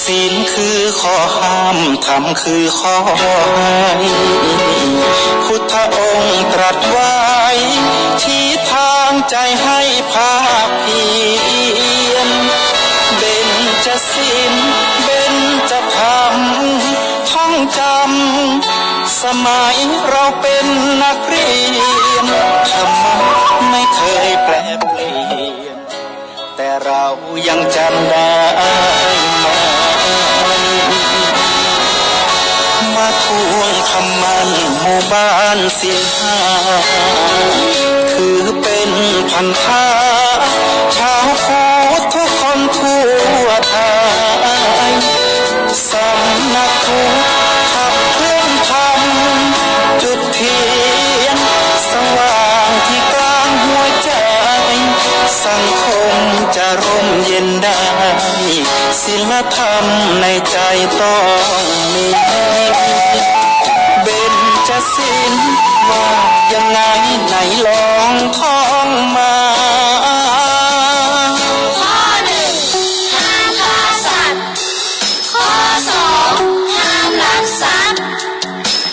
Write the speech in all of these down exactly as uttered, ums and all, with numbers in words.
ศีลคือข้อห้าม ธรรมคือข้อให้ พุทธองค์ตรัสไว้ ชี้ทางใจให้ภาคเพียร เบญจศีล เบญจธรรม ท่องจำ สมัยเราเป็นนักเรียน ธรรมะไม่เคยแปรเปลี่ยน แต่เรายังจำได้ไหม มาทวงคำมั่นหมู่บ้านศีลห้า ถือเป็นพันธะ ชาวพุทธทุกคนทั่วไทย สำนักพุทธขับเคลื่อนธรรม จุดเทียนสว่างที่กลางหัวใจ สังคมจะร่มเย็นได้ ศีลธรรมในใจต้องมี เบญจศีลว่ายังไงไหนลองท่องมา ข้อหนึ่ง ห้ามฆ่าสัตว์ ข้อสอง ห้ามลักทรัพย์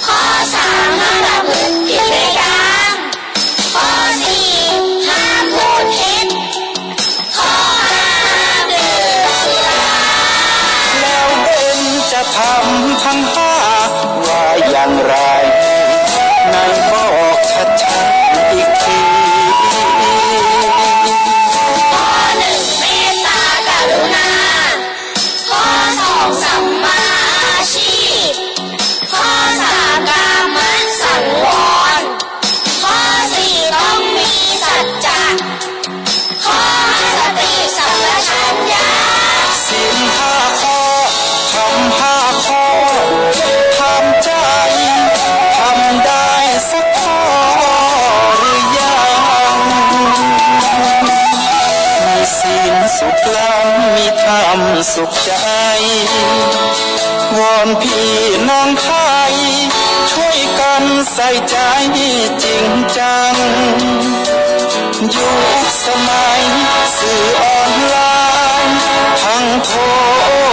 ข้อสาม ห้ามประพฤติผิดในกาม ข้อสี่ ห้ามพูดเท็จ ข้อห้า ห้ามดื่มสุรา แล้วเบญจธรรมทั้งห้าว่าอย่างไร ไหนบอกชัดๆอีกที ข้อหนึ่ง เมตตากรุณา ข้อสอง สัมมาอาชีพ ข้อสาม กามสังวร ข้อสี่ ต้องมีสัจจะ ข้อห้า สติสัมปชัญญะ ศีลห้าข้อ ธรรมห้าข้อ ทำใจ ทำได้สักข้อหรือยัง มีศีลสุขล้ำ มีธรรมสุข ใจ วอนพี่น้องไทย ช่วยกันใส่ใจจริงจัง ยุคสมัยสื่อออนไลน์ ทั้งโท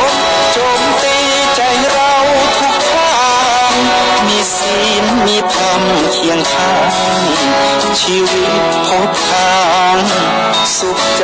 ษโจมตีใจเราทุกทาง มีศีลมีธรรมเคียงข้าง ชีวิตพบทางสุข ใจ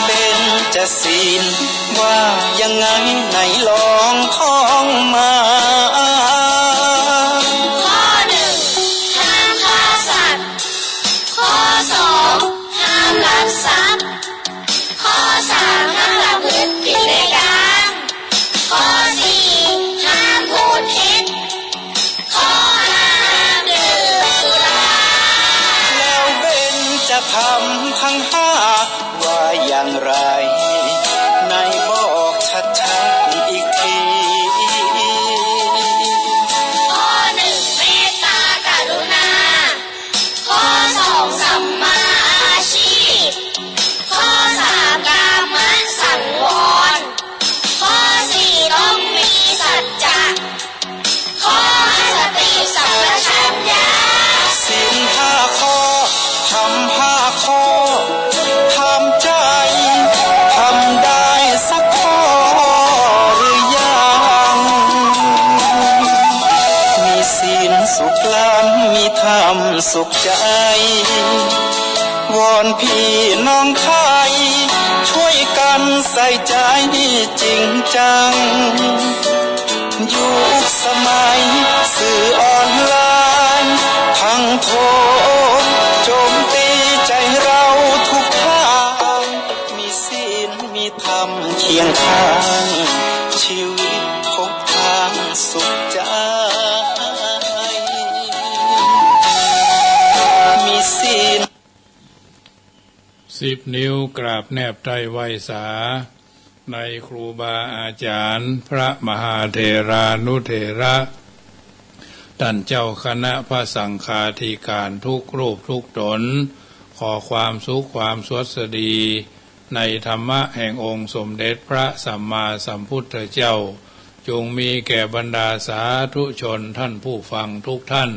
เบญจศีลว่ายังไงไหนลองท่องมา ข้อหนึ่ง ห้ามฆ่าสัตว์ ข้อสอง ห้ามลักทรัพย์ ข้อสาม ห้ามประพฤติผิดในกาม ข้อสี่ ห้ามพูดเท็จ ข้อห้า ห้ามดื่มสุรา แล้วเบญจธรรมทั้งห้าว่าอย่างไร ไหนบอกชัดๆอีกที ข้อหนึ่ง เมตตากรุณา ข้อสอง สัมมาอาชีพ ข้อสาม กามสังวร ข้อสี่ ต้องมีสัจจะ ข้อห้า สติสัมปชัญญะ ศีลห้าข้อ ธรรมห้าข้อ ทำใจ ทำได้สักข้อหรือยัง มีศีลสุขล้ำ มีธรรมสุข ใจ วอนพี่น้องไทย ช่วยกันใส่ใจจริงจัง ยุคสมัยสื่อออนไลน์ ทั้งโทษโจมตีใจเราทุกทาง มีศีลมีธรรมเคียงข้าง ชีวิตพบทางสุข ใจ มีศีล สิบนิ้วกราบแนบใต้ไหว้สา ในครูบาอาจารย์พระมหาเถรานุเถระ ท่านเจ้าคณะพระสังฆาธิการทุกรูปทุกตน ขอความสุขความสวัสดีในธรรมะแห่งองค์สมเด็จพระสัมมาสัมพุทธเจ้า จงมีแก่บรรดาสาธุชนท่านผู้ฟังทุกท่าน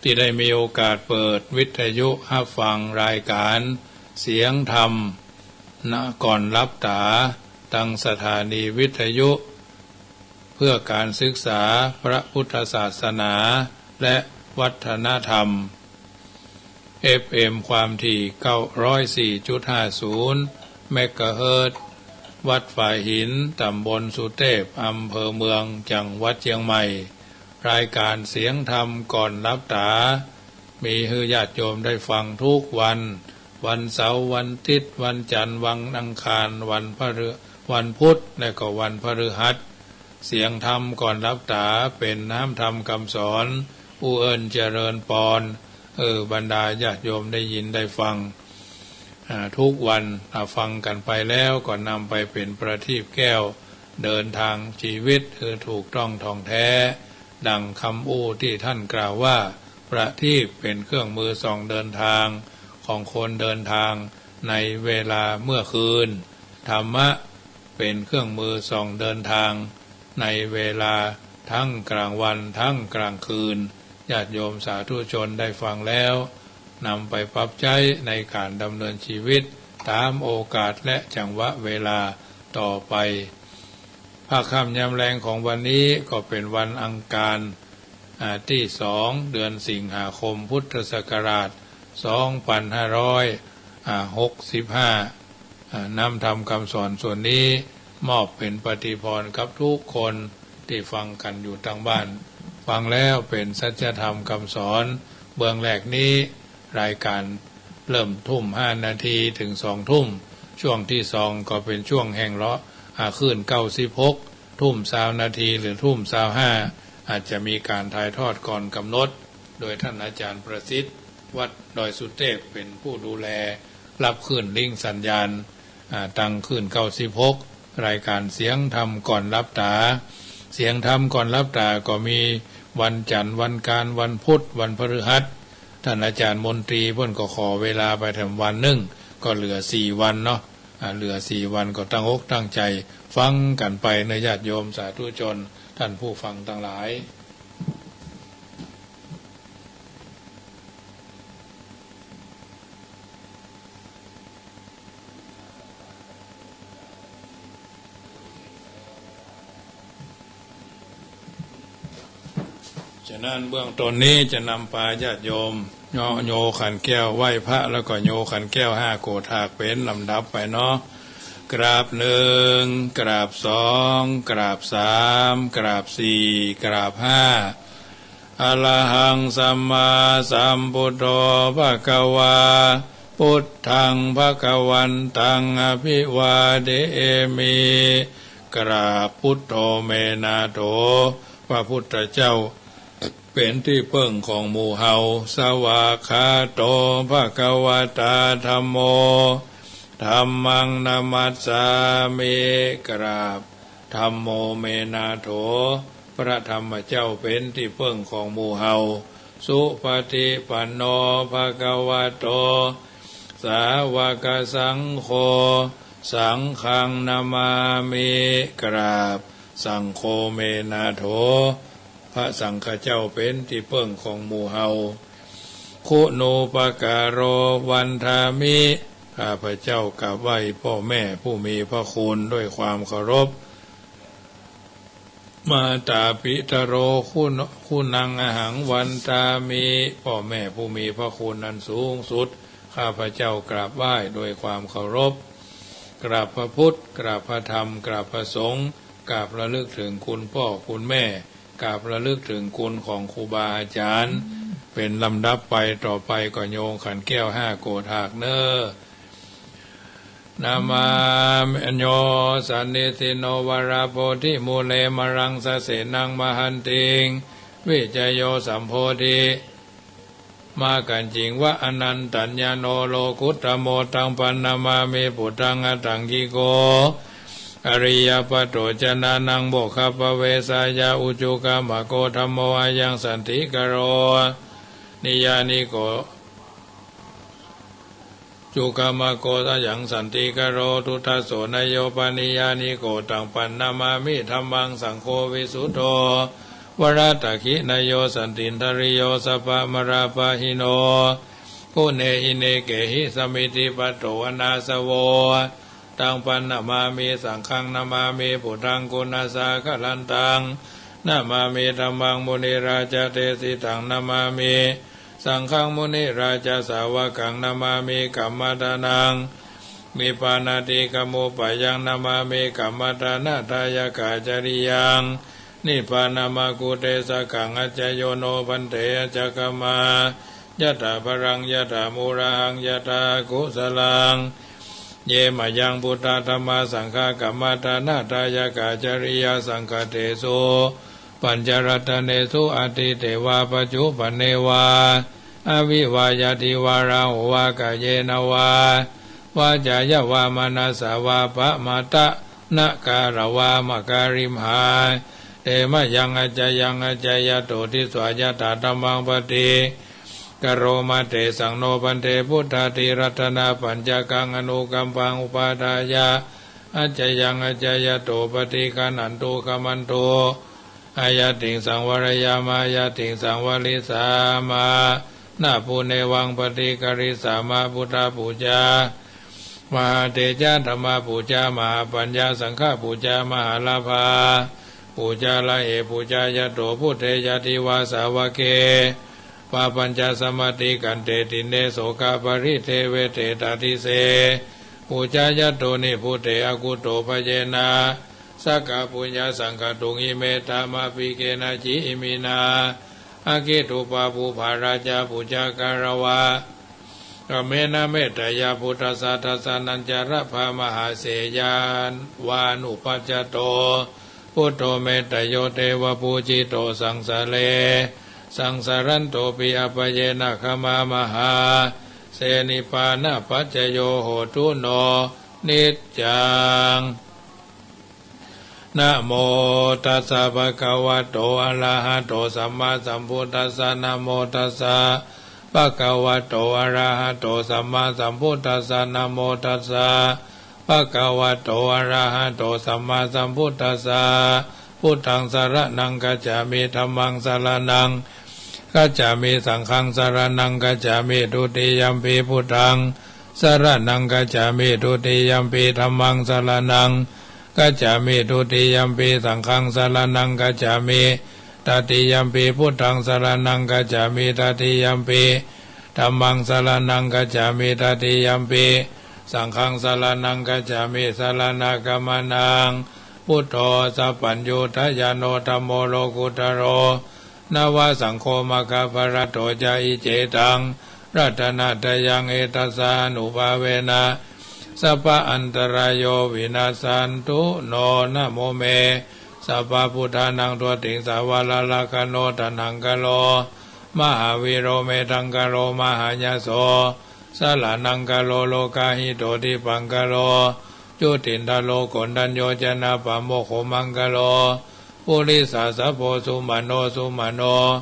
ที่ได้มีโอกาสเปิดวิทยุฮับฟังรายการเสียงธรรม ณ ก่อนหลับตา ตังสถานีวิทยุ เพื่อการศึกษาพระพุทธศาสนาและวัฒนธรรม เอฟเอ็ม ความถี่ เก้าร้อยสี่จุดห้าศูนย์ เมกะเฮิรตซ์ วัดฝายหิน ตำบลสุเทพ อำเภอเมือง จังหวัดเชียงใหม่ รายการเสียงธรรมก่อนหลับตา มีหื้อญาติโยมได้ฟังทุกวัน วันเสาร์ วันอาทิตย์ วันจันทร์ วันอังคาร วันพฤ- วันพุธ และก็วันพฤหัส เสียงธรรมก่อนหลับตา เป็นน้ำธรรมคำสอน อู้เอิ้นเจริญปอน เออ บรรดาญาติโยมได้ยินได้ฟัง อ่า ทุกวัน อ่า ฟังกันไปแล้วก็นำไปเป็นประทีปแก้ว เดินทางชีวิตคือถูกต้องท่องแท้ ดังคำอู้ที่ท่านกล่าวว่า ประทีปเป็นเครื่องมือส่องเดินทางของคนเดินทางในเวลาเมื่อคืน ธรรมะเป็นเครื่องมือส่องเดินทางในเวลาทั้งกลางวันทั้งกลางคืน ญาติโยมสาธุชนได้ฟังแล้ว นำไปปรับใช้ในการดำเนินชีวิตตามโอกาสและจังหวะเวลาต่อไป พระค่ำยามแลงของวันนี้ก็เป็นวันอังคาร อ่า ที่สอง เดือนสิงหาคม พุทธศักราช สองพันห้าร้อยหกสิบห้า อ่า น้ำธรรมคำสอนส่วนนี้มอบเป็นปฏิพรกับทุกคนที่ฟังกันอยู่ทางบ้าน ฟังแล้วเป็นสัจธรรมคำสอน เบื้องแรกนี้ รายการเริ่มทุ่มห้านาทีถึงสองทุ่ม ช่วงที่สองก็เป็นช่วงแห่งเลาะ อ่า คลื่นเก้าสิบหก ทุ่มซาวนาทีหรือทุ่มซาวห้า อาจจะมีการถ่ายทอดก่อนกำหนด โดยท่านอาจารย์ประสิทธิ์ วัดดอยสุเทพ เป็นผู้ดูแล รับคลื่นลิงก์สัญญาณ อ่า ตังคลื่นเก้าสิบหก รายการเสียงธรรมก่อนหลับตา เสียงธรรมก่อนหลับตาก็มีวันจันทร์ วันอังคาร วันพุธ วันพฤหัส ท่านอาจารย์มนตรีเพิ่นก็ขอเวลาไปแถมวันหนึ่ง ก็เหลือสี่วันเนาะ อ่า เหลือสี่วันก็ตั้งอกตั้งใจฟังกันไปเนอะญาติโยมสาธุชนท่านผู้ฟังทั้งหลาย ฉะนั้นเบื้องต้นนี้จะนำพาญาติโยม โย โยขันแก้วไหว้พระ แล้วก็โยขันแก้วห้าโกฏฐากเป็นลำดับไปเนาะ กราบหนึ่ง กราบสอง กราบสาม กราบสี่ กราบห้า อะระหังสัมมาสัมพุทโธภะคะวา พุทธังภะคะวันตังอะภิวาเทมิ กราบพุทโธเมนาโถ พระพุทธเจ้าเป็นที่พึ่งของหมู่เฮา สวากขาโตภะคะวะตาธัมโม ธัมมังนะมัสสามิ กราบ ธัมโมเมนาโถ พระธรรมเจ้าเป็นที่พึ่งของหมู่เฮา สุปฏิปันโนภะคะวะโต สาวกสังโฆ สังฆังนะมามิ กราบ สังโฆเมนาโถ พระสังฆเจ้าเป็นที่พึ่งของหมู่เฮา คุณูปการโร วันทามิ ข้าพเจ้ากราบไหว้พ่อแม่ผู้มีพระคุณด้วยความเคารพ มาตาปิตโร คุณ คุณังอะหัง วันทามิ พ่อแม่ผู้มีพระคุณอันสูงสุด ข้าพเจ้ากราบไหว้ด้วยความเคารพ กราบพระพุทธ กราบพระธรรม กราบพระสงฆ์ กราบระลึกถึงคุณพ่อคุณแม่ กราบระลึกถึงคุณของครูบาอาจารย์ เป็นลำดับไป ต่อไปก็โยขันแก้วห้าโกฏฐากเนอ นะมามิ โย สันนิสินโน วะระโพธิมูเล มะรังสะเสนัง มะหันติง วิชโย สัมโพธิ มากัญจิง วะ อนันตัญญาโณ โลกุตตะโม ตัง ปันนะมามิ ปุตตัง อัตถังคิโก Ariyapaṭo janānaṃ mokkhappavesāya ujukamako dhammo ayaṃ santikaro niyyāniko ujukamako ayaṃ santikaro duddhaso niyyāniko taṃ paṇamāmi dhammaṃ saṅgho visuddho varadakkhiṇeyyo santindriyo sabbamalapahīno guṇehi nekehi samiddhipatto anāsavo taṃ paṇamāmi saṅghaṃ namāmi buddhaṃ guṇasāgarantaṃ namāmi dhammaṃ munirājadesitaṃ namāmi saṅghaṃ munirājasāvakaṃ namāmi kammadānaṃ nibbānādhikāmupayaṃ namāmi kammadānadāyakācariyaṃ nibbānamagguddesakaṃ. Ajja yo no bhante ajja kamma yathā balaṃ yathā mūḷhaṃ yathā kusalaṃ ye mayaṃ buddha dhamma saṅgha kammadānadāyakācariyasaṅghattesu pañcaratnesu atīte vā paccuppane vā aviva yadi vā rāhu vā kāyena vā vācāya vā manasā vā pamādaṃ na karavāma kalimhā te mayaṃ accayaṃ accayato disvā yathā dhammaṃ paṭikaroma tesaṃ no bhante buddhādiratanapañjakaṃ anukampaṃ upādāya accayaṃ accayato paṭiggaṇhātu khamatu ayattiṃ saṃvareyāma ayattiṃ saṃvarissāma na punevaṃ paṭikarissāma. Buddhapūjā mahātejadhammapūjā mahāpaññāsaṅghapūjā mahālābhapūjā lahe pūjāyato buddhe yadi vā sāvake pāpañca samādigaṇṭe dīne sokaparideveṭe tādise pūjāyato nibbute akutto bhayena sakkaṃ puññasaṅkhātuṃ. Imetāmāpi kenaci iminā aggi dubbā pubbā rājapūjā katvā kāmena metteyya buddhassa dassanañca labhā mahāseyyaṃ vānupajjhato buddho metteyo devapūjito saṃsare saṃsarantopi appayena khamāmahā se nibbānapaccayo hotu no niccaṃ. Namo tassa bhagavato arahato sammāsambuddhassa. Namo tassa bhagavato arahato sammāsambuddhassa. Namo tassa bhagavato arahato sammāsambuddhassa. Buddhaṃ saraṇaṃ gacchāmi. Dhammaṃ saraṇaṃ gacchāmi. Saṅghaṃ saraṇaṃ gacchāmi. Dutiyampi buddhaṃ saraṇaṃ gacchāmi. Dutiyampi dhammaṃ saraṇaṃ gacchāmi. Dutiyampi saṅghaṃ saraṇaṃ gacchāmi. Tatiyampi buddhaṃ saraṇaṃ gacchāmi. Tatiyampi dhammaṃ saraṇaṃ gacchāmi. Tatiyampi saṅghaṃ saraṇaṃ gacchāmi. Saraṇagamanaṃ. Buddho sabbaññutañāṇo dhammo lokuttaro nava saṅgho maggaphalaṭṭho ca. Iccetaṃ ratanattayaṃ etassānubhāvena sabba antarāyo vinassantu. No namo me. Sabbabuddhānaṃ dvattiṃsavāra lakkhaṇo taṇhaṅkaro mahāvīro medhaṅkaro mahāyaso saraṇaṅkaro lokahito dīpaṅkaro jotindharo koṇḍañño janappamokkho maṅgalo purisāsabho sumano sumano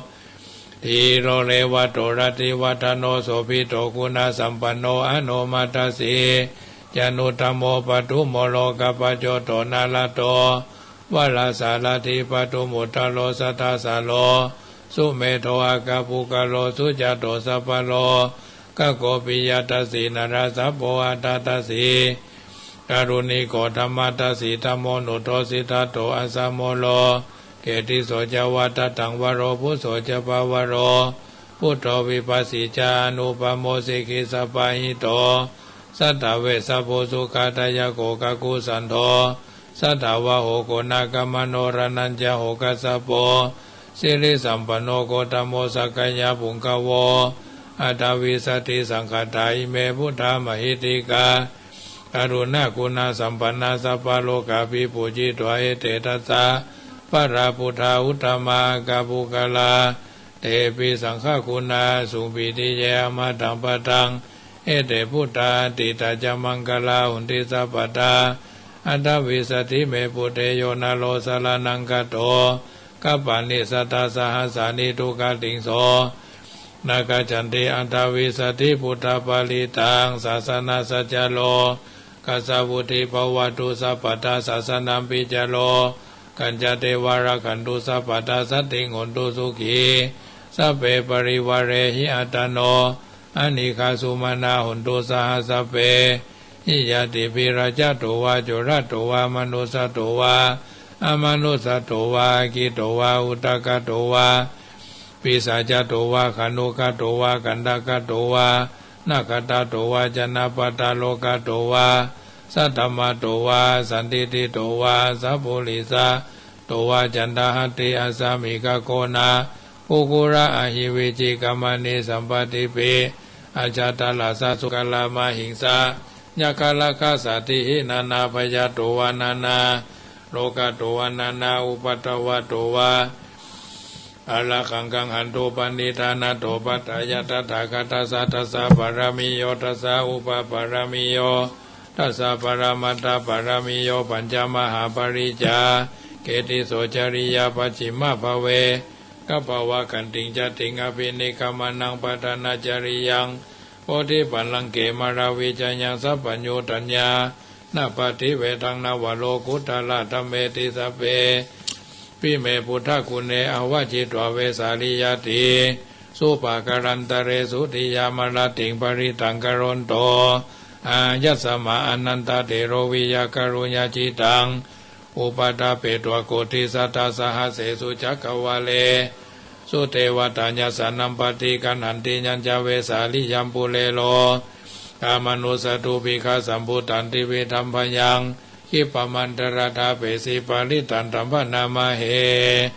dhīro revato rativaḍḍhano sobhito guṇasampanno anomadassī januttamo padumo lokapajjoto nāḷato varasārathī padumuttaro sattasāro sumedho aggapuggalo sujāto sabbalokaggo piyadassī narāsabho atthadassī kāruṇiko dhammadassi dhammo nuddho siddhattho asammūḷho ketiso ca vadattaṃ varo phusso ca pavaro buddho vipassī ca anupammā sikhī sabbahito satthā vessabhū sukhadāyako kakusandho satthāvaho koṇāgamano raṇañjaho kassapo sirisampanno gotamo sakyapuṅgavo aṭṭhavīsati saṅkhāṭā ime buddhā mahiddhikā karuṇāguṇasampannā sabbalokā vibhūjitā ete dasabalā buddhā uttamā aggapuggalā tepi saṅghaguṇā summitthiye amataṃ padaṃ ete buddhā atītā ca maṅgalā honti sabbadā aṭṭhavīsati me bhūteyo naro saraṇaṃ gato. Kappāni satasahasāni dukkhaṃ so na gacchanti aṭṭhavīsati buddhaparittaṃ. Sāsanasacchā lokassa vutti bhavatu sabbadā, sāsanampi ca lokañca devā rakkhantu sabbadā, saddhiṃ hontu sukhī sabbe parivārehi. Attano anīghā sumanā hontu saha sabbehi ñātibhi, rājā dvā corato vā manussato vā amanussato vā aggito vā udakato vā pisācato vā khāṇukato vā kaṇṭakato vā nakkhattato vā janapadarogato vā saddhammato vā sandiṭṭhito vā sappurisato vā caṇḍahatthi-assamigagonā puggalā ahi. Vicchikamaṇisappadīpi ajjhataracchasūkaramahiṃsāyakkharakkhasādīhi nānābhayato vā nānārogato vā nānāupaddavato vā ārakkhaṃ gaṇhantu paṇḍitānato paṭṭhāya tathāgatassa. Dasapāramiyo, dasaupapāramiyo, dasaparamatthapāramiyo, pañcamahāpariccāge tisso cariyā pacchimabhave gabbhāvakkantiṃ jātiṃ abhinikkhamanaṃ padhānacariyaṃ bodhipallaṅke māravijayaṃ sabbaññutañāṇappaṭivedhaṃ nava lokuttaradhammeti sabbe pi me buddhaguṇe āvajjitvā vesāliyā tīsu pākārantaresu tiyāmarattiṃ parittaṃ karonto āyasmā Ānandatthero viya kāruññacittaṃ upaṭṭhapetvā koṭisatasahassesu cakkavāḷesu devatā yassāṇaṃ paṭiggaṇhanti yañca vesāliyaṃ pure rogā manussadubbhikkhasambhūtaṃ tividhaṃ bhayaṃ khippam antaradhāpesi parittaṃ taṃ bhaṇāma he.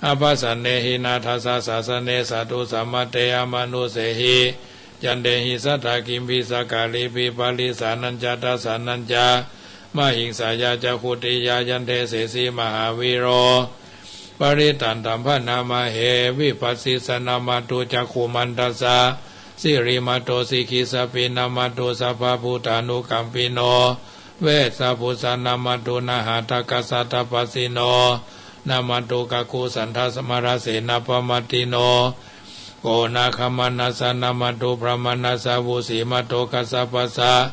Āpasannehi nāthassa sāsane sādhu sāmatthe amanussehi ñāṇehi sadā kiṃ pisākārebhi parisānañca dassanañca mahiṃsāya cakkhutiya yaṃ desesi mahāvīro parittaṃ taṃ bhaṇāma he. Vippassissa namatthu cakkhumantassa sirīmato sikhissappi namatthu sabbabhūtānukampino vessabhussa namatthu nhātakassa tapassino namatthu kakusandhassa mārasenāpamaddino konāgamanassa namatthu brāhmaṇassa vusīmato kassapassa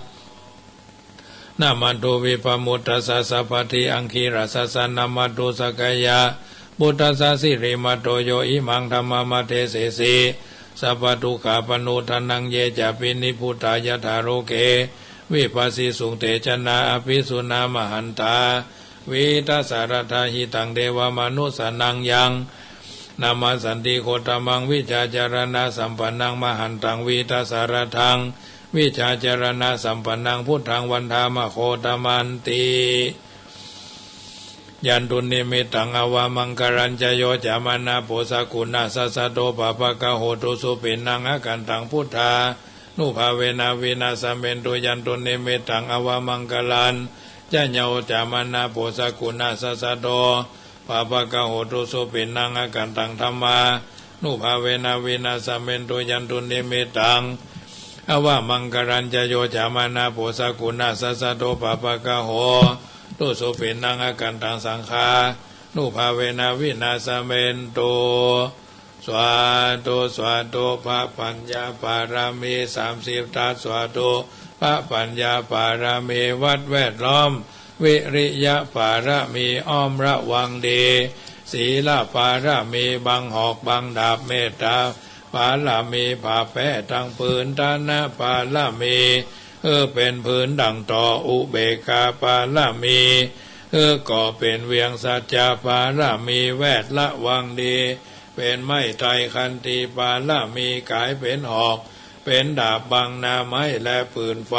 namatthu vippamuttassa sabbadhi aṅgīrasassa namatthu sakyaputtassa sirīmato yo imaṃ dhammamādesesi sabbadukkhāpanūdanaṃ. Ye cāpi nibbutā yathā loke vipasissuṃ te janā appisuṇā mahantā vītasāradā hitaṃ devamanussānaṃ yaṃ namassanti gottamaṃ vijjācaraṇasampannaṃ mahantaṃ vītasāradaṃ vijjācaraṇasampannaṃ buddhaṃ vandāma gotamanti. Yandunnimittaṃ avamaṅgalañca yo cāmanāpo sakuṇassa saddo pāpaggaho dussupinaṃ akantaṃ buddhānubhāvena vināsamentu. Yandunnimittaṃ avamaṅgalañca yo cāmanāpo sakuṇassa saddo pāpaggaho dussupinaṃ akantaṃ dhammānubhāvena vināsamentu. Yandunnimittaṃ avamaṅgalañca yo cāmanāpo sakuṇassa saddo pāpaggaho dussupinaṃ akantaṃ saṅghānubhāvena vināsamentu. สาธุ สาธุ พระปัญญาบารมีสามสิบทัศน์ สาธุ พระปัญญาบารมีวัดแวดล้อม วิริยะบารมีอ้อมระวังดี ศีลบารมีบังหอกบังดาบ เมตตาบารมีผ่าแผ่ตังผืน ฐานะบารมี เออ เป็นผืนดั่งต่อ อุเบกขาบารมี เออ ก่อเป็นเวียง สัจจะบารมี แวดระวังดี เป็นไม้ไทร ขันติบารมี กลายเป็นหอก เป็นดาบบังหน้าไม้และปืนไฟ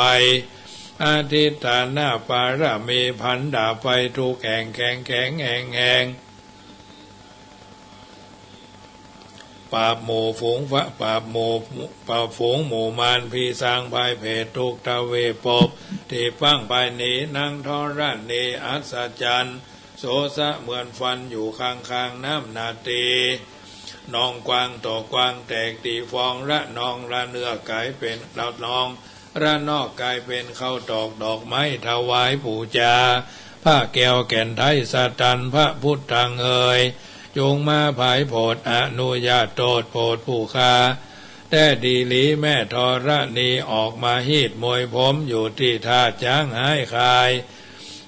อธิฐานบารมี พันดาบไฟทุกแห่ง แข็งแข็งแฮงแฮง ปราบหมู่ฝูงฟะ ปราบหมู่ ปราบฝูงหมู่มาร ผีสางพรายเปรตทุกทวีปภพ ที่พลั้งพรายหนี หนังธรณีอัศจรรย์ โสสะเหมือนฟันอยู่ข้างๆ น้ำนาตี หนองกว้างต่อกว้างแตกตีฟอง ระนองระเนือกกลายเป็นระนอง ระนอกกลายเป็นข้าวตอกดอกไม้ถวายปู๋จา พระแก้วแก่นไทยสตันพระพุทธังเอย จงมาผายโผดอนุญาตโตษโผดผู้ข้า แต่ดีหลีแม่ธรณีออกมาฮีดมวยผมอยู่ตี้ท่าจ๊างหายคาย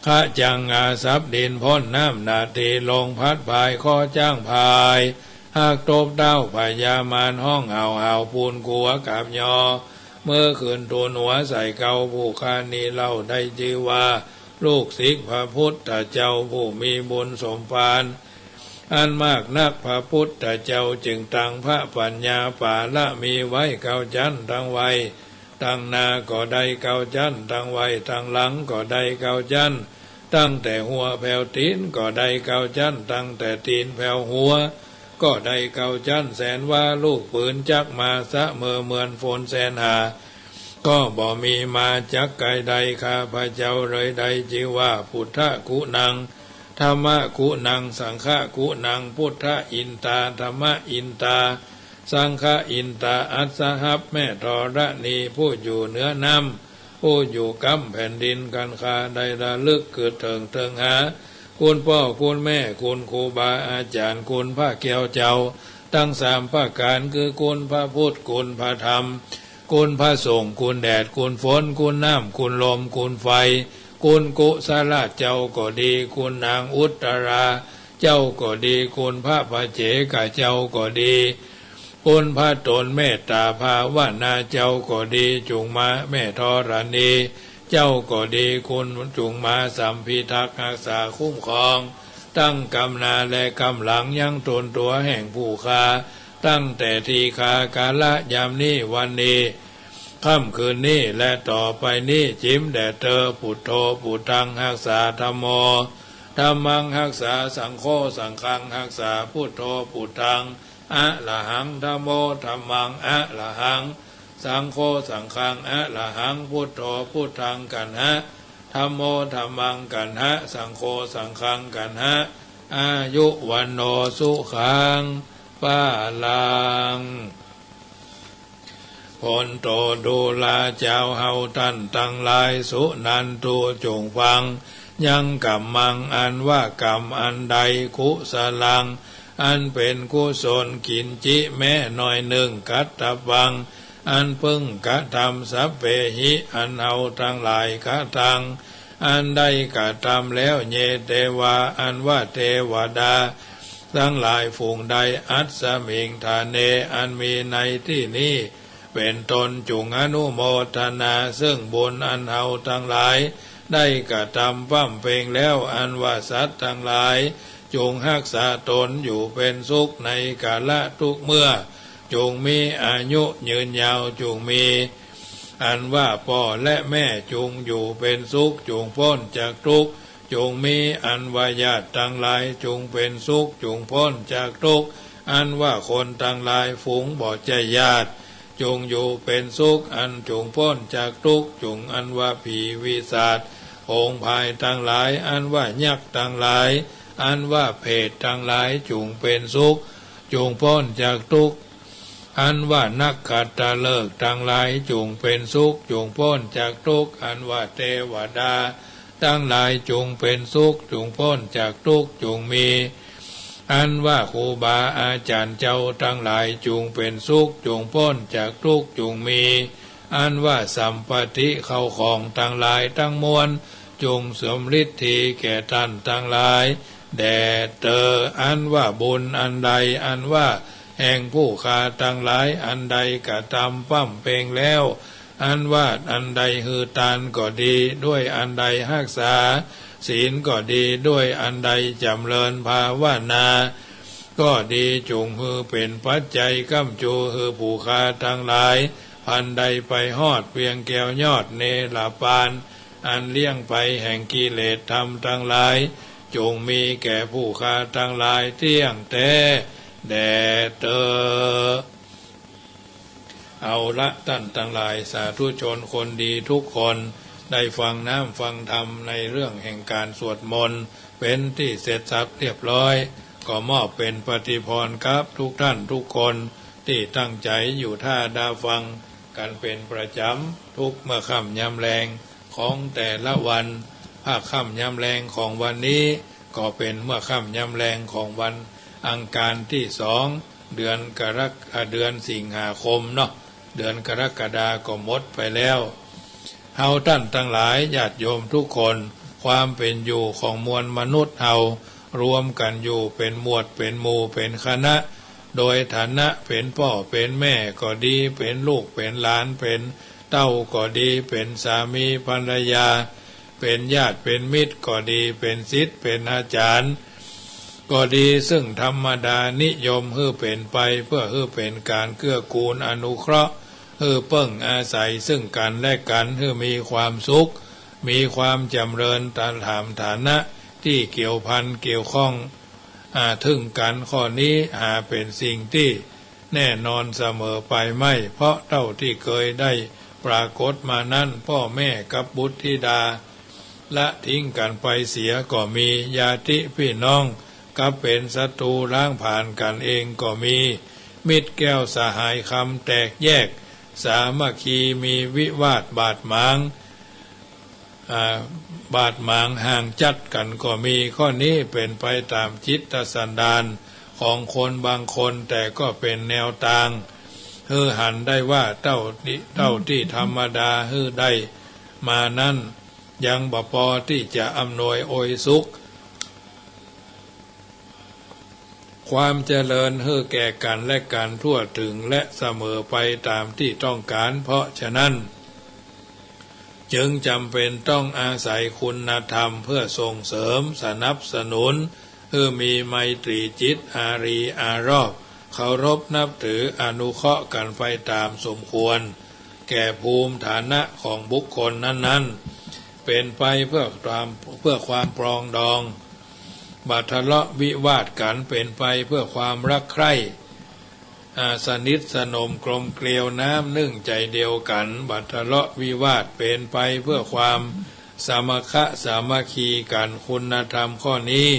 ขะจังงาสับดินพ่นน้ำหนาทีลงพัดพายคอจ๊างพาย หากตบเต้าพญามารฮ้องเห่าเห่าปูนกัวกาบยอ เมื่อคืนทูลหัวใส่เกาผู้ข้านี้เล่าได้จื้อว่า ลูกศิษย์พระพุทธเจ้าผู้มีบุญสมภารอันมากนัก พระพุทธเจ้าจึงตั้งพระปัญญาปาระมีไว้เก้าจั้นตั้งไว้ ตั้งหน้าก็ได้เก้าจั้น ตั้งไว้ตั้งหลังก็ได้เก้าจั้น ตั้งแต่หัวแผวตีนก็ได้เก้าจั้น ตั้งแต่ตีนแผวหัว ก็ได้เก้าจั้น แสนว่าลูกปืนจักมาเสมอเหมือนฝนแสนหา ก็บ่มีมาจักไกลใด ข้าพเจ้าเลยได้จื้อว่า พุทธกุณัง ธัมมกุณัง สังฆกุณัง พุทธอินตา ธัมมอินตา สังฆอินตา อัสสหับแม่ธรณี ผู้อยู่เหนือน้ำ ผู้อยู่กำแผ่นดิน คันข้าได้ระลึกกึ๊ดเถิงเถิงหา คุณป้อคุณแม่ คุณครูบาอาจารย์ คุณพระแก้วเจ้า ทั้งสามประการ คือคุณพระพุทธ คุณพระธรรม คุณพระสงฆ์ คุณแดด คุณฝน คุณน้ำ คุณลม คุณไฟ คุณกุศลเจ้าก็ดี คุณนางอุตตราเจ้าก็ดี คุณพระปัจเจกเจ้าก็ดี คุณพระตนเมตตาภาวนาเจ้าก็ดี จุงมาแม่ธรณีเจ้าก็ดี คุณจุงมาสัมพิทักษ์ฮักษาคุ้มครอง ตั้งกำหน้าและกำหลังยังตนตัวแห่งผู้ข้า ตั้งแต่ทีฆากาละยามนี้วันนี้ ค่ำคืนนี้และต่อไปนี้ จิ๋มแด่เตอ พุทโธ พุทธัง ฮักษา ธัมโม ธัมมัง ฮักษา สังโฆ สังฆัง ฮักษา พุทโธ พุทธัง อะระหัง ธัมโม ธัมมัง อะระหัง สังโฆ สังฆัง อะระหัง พุทโธ พุทธัง กัณหะ ธัมโม ธัมมัง กัณหะ สังโฆ สังฆัง กัณหะ อายุ วัณโณ สุขัง พลัง โผนโตดูราเจ้าเฮาต้านตังหลาย สุนันตุ จุ่งฟัง ยังกัมมัง อันว่ากรรมอันใด กุสลัง อันเป๋นกุศล กินจิ แม้น้อยนึ่ง กัตตะปัง อันเปิ้งกระทำ สัพเพหิ อันเฮาตังหลายกระตัง อันได้กระทำแล้ว เย เตวา อันว่าเตวดาตังหลายฝูงใด อัสสมิง ฐาเน อันมีในตี้นี้ เป๋นต้น จุ่งอนุโมทนา ซึ่งบุญอันเฮาตังหลายได้กระทำบำเพ็งแล้ว อันว่าสัตว์ตังหลาย จุ่งฮักษาตนอยู่เป๋นสุขในกาละทุกเมื่อ จุ่งมีอายุยืนยาว จุ่งมี อันว่าป้อและแม่ จุ่งอยู่เป๋นสุข จุ่งป๊นจากทุกข์ จุ่งมี อันว่าญาติตังหลาย จุ่งเป๋นสุข จุ่งป๊นจากทุกข์ อันว่าคนตังหลายฝูงบ่ใจ้ญาติ จุ่งอยู่เป๋นสุข อันจุ่งป๊นจากทุกข์ จุ่งอันว่าผีวิสาจ โผงผายตังหลาย อันว่ายักษ์ตังหลาย อันว่าเปรตตังหลาย จุ่งเป๋นสุข จุ่งป๊นจากทุกข์ อันว่านักขัตตฤกษ์ตังหลาย จุ่งเป๋นสุข จุ่งป๊นจากทุกข์ อันว่าเตวดาตังหลาย จุ่งเป๋นสุข จุ่งป๊นจากทุกข์ จุ่งมี อันว่าครูบาอาจ๋ารย์เจ้าตังหลาย จุ่งเป๋นสุข จุ่งป๊นจากทุกข์ จุ่งมี อันว่าสัมปติเข้าของตังหลายตังมวล จุ่งสำริดดีแก่ต้านตังหลายแด่เตอ อันว่าบุญอันใด อันว่าแห่งผู้ข้าตังหลาย อันได้กระทำบำเพ็งแล้ว อันว่าอันได้หื้อตานก็ดี ด้วยอันได้ฮักษาศีลก็ดี ด้วยอันได้จ๋ำเริญภาวนาก็ดี จุ่งหื้อเป๋นปัจจัยค้ำจู หื้อผู้ข้าตังหลาย พันได้ไปฮอดเวียงแก้วยอดเนรปาน อันเลี้ยงไปแห่งกิเลสธรรมตังหลาย จุ่งมีแก่ผู้ข้าตังหลายเตี้ยงแต๊แด่เตอ เอาละ ต้านตังหลายสาธุชนคนดีทุกคน ได้ฟังน้ำฟังธรรมในเรื่องแห่งการสวดมนต์เป๋นตี้เสร็จสับเรียบร้อย ก็มอบเป๋นปฏิภรณ์กับทุกท่านทุกคนตี้ตั้งใจ๋อยู่ท่าดาฟัง กันเป็นประจำทุกเมื่อค่ำยามแลงของแต่ละวัน ภาคค่ำยามแลงของวันนี้ก็เป็นเมื่อค่ำยามแลงของวันอังคารที่สอง เดือนกรก- อ่า เดือนสิงหาคมเนาะ เดือนกรกฎาก็หมดไปแล้ว เฮาต้านตังหลายญาติโยมทุกคน ความเป๋นอยู่ของมวลมนุษย์เฮา รวมกั๋นอยู่เป๋นหมวดเป๋นหมู่เป๋นคณะ โดยฐานะเป๋นป้อเป๋นแม่ก็ดี เป๋นลูกเป๋นหลาน เป๋นเต้าก็ดี เป๋นสามีภรรยา เป๋นญาติเป๋นมิตรก็ดี เป๋นศิษย์เป๋นอาจ๋ารย์ก็ดี ซึ่งธรรมดานิยมหื้อเป๋นไปเพื่อหื้อเป๋นก๋านเกื้อกูลอนุเคราะห์ หื้อเปิ้งอาศัยซึ่งกั๋นและกั๋น หื้อมีความสุข มีความจ๋ำเริญต๋ามฐานะตี้เกี่ยวพันเกี่ยวข้อง อ่า เถิงกั๋น ข้อนี้หาเป๋นสิ่งตี้แน่นอนเสมอไปไม่ เพราะเต้าตี้เกยได้ปรากฏมานั้น ป้อแม่กับบุตรธิดา ละทิ้งกั๋นไปเสียก็มี ญาติปี้น้องกับเป๋นศัตรูล้างผลาญกั๋นเองก็มี มิตรแก้วสหายคำแตกแยก สามัคคีมีวิวาทบาดหมาง อ่า บาดหมางห่างจัดกั๋นก็มี ข้อนี้เป๋นไปต๋ามจิตสันดานของคนบางคน แต่ก็เป๋นแนวตางหื้อหันได้ว่าเต้าตี้ เต้าตี้ธรรมดาหื้อได้มานั้น ยังบ่ปอตี้จะอำนวยอวยสุข ความเจริญหื้อแก่กั๋นและกั๋นทั่วเถิงและเสมอไปต๋ามตี้ต้องก๋าน เพราะฉะนั้น จึงจ๋ำเป๋นต้องอาศัยคุณธรรมเพื่อส่งเสริมสนับสนุน หื้อมีไมตรีจิตอารีอารอบ เคารพนับถืออนุเคราะห์กั๋นไปต๋ามสมควร แก่ภูมิฐานะของบุคคลนั้นๆ เป๋นไปเพื่อความ เพื่อความปรองดอง บ่ทะเลาะวิวาทกั๋น เป๋นไปเพื่อความรักใคร่ อ่า สนิทสนมกลมเกลียวน้ำนึ่งใจเดียวกั๋น บ่ทะเลาะวิวาท เป๋นไปเพื่อความสามัคคะสามัคคีกั๋น คุณธรรมข้อนี้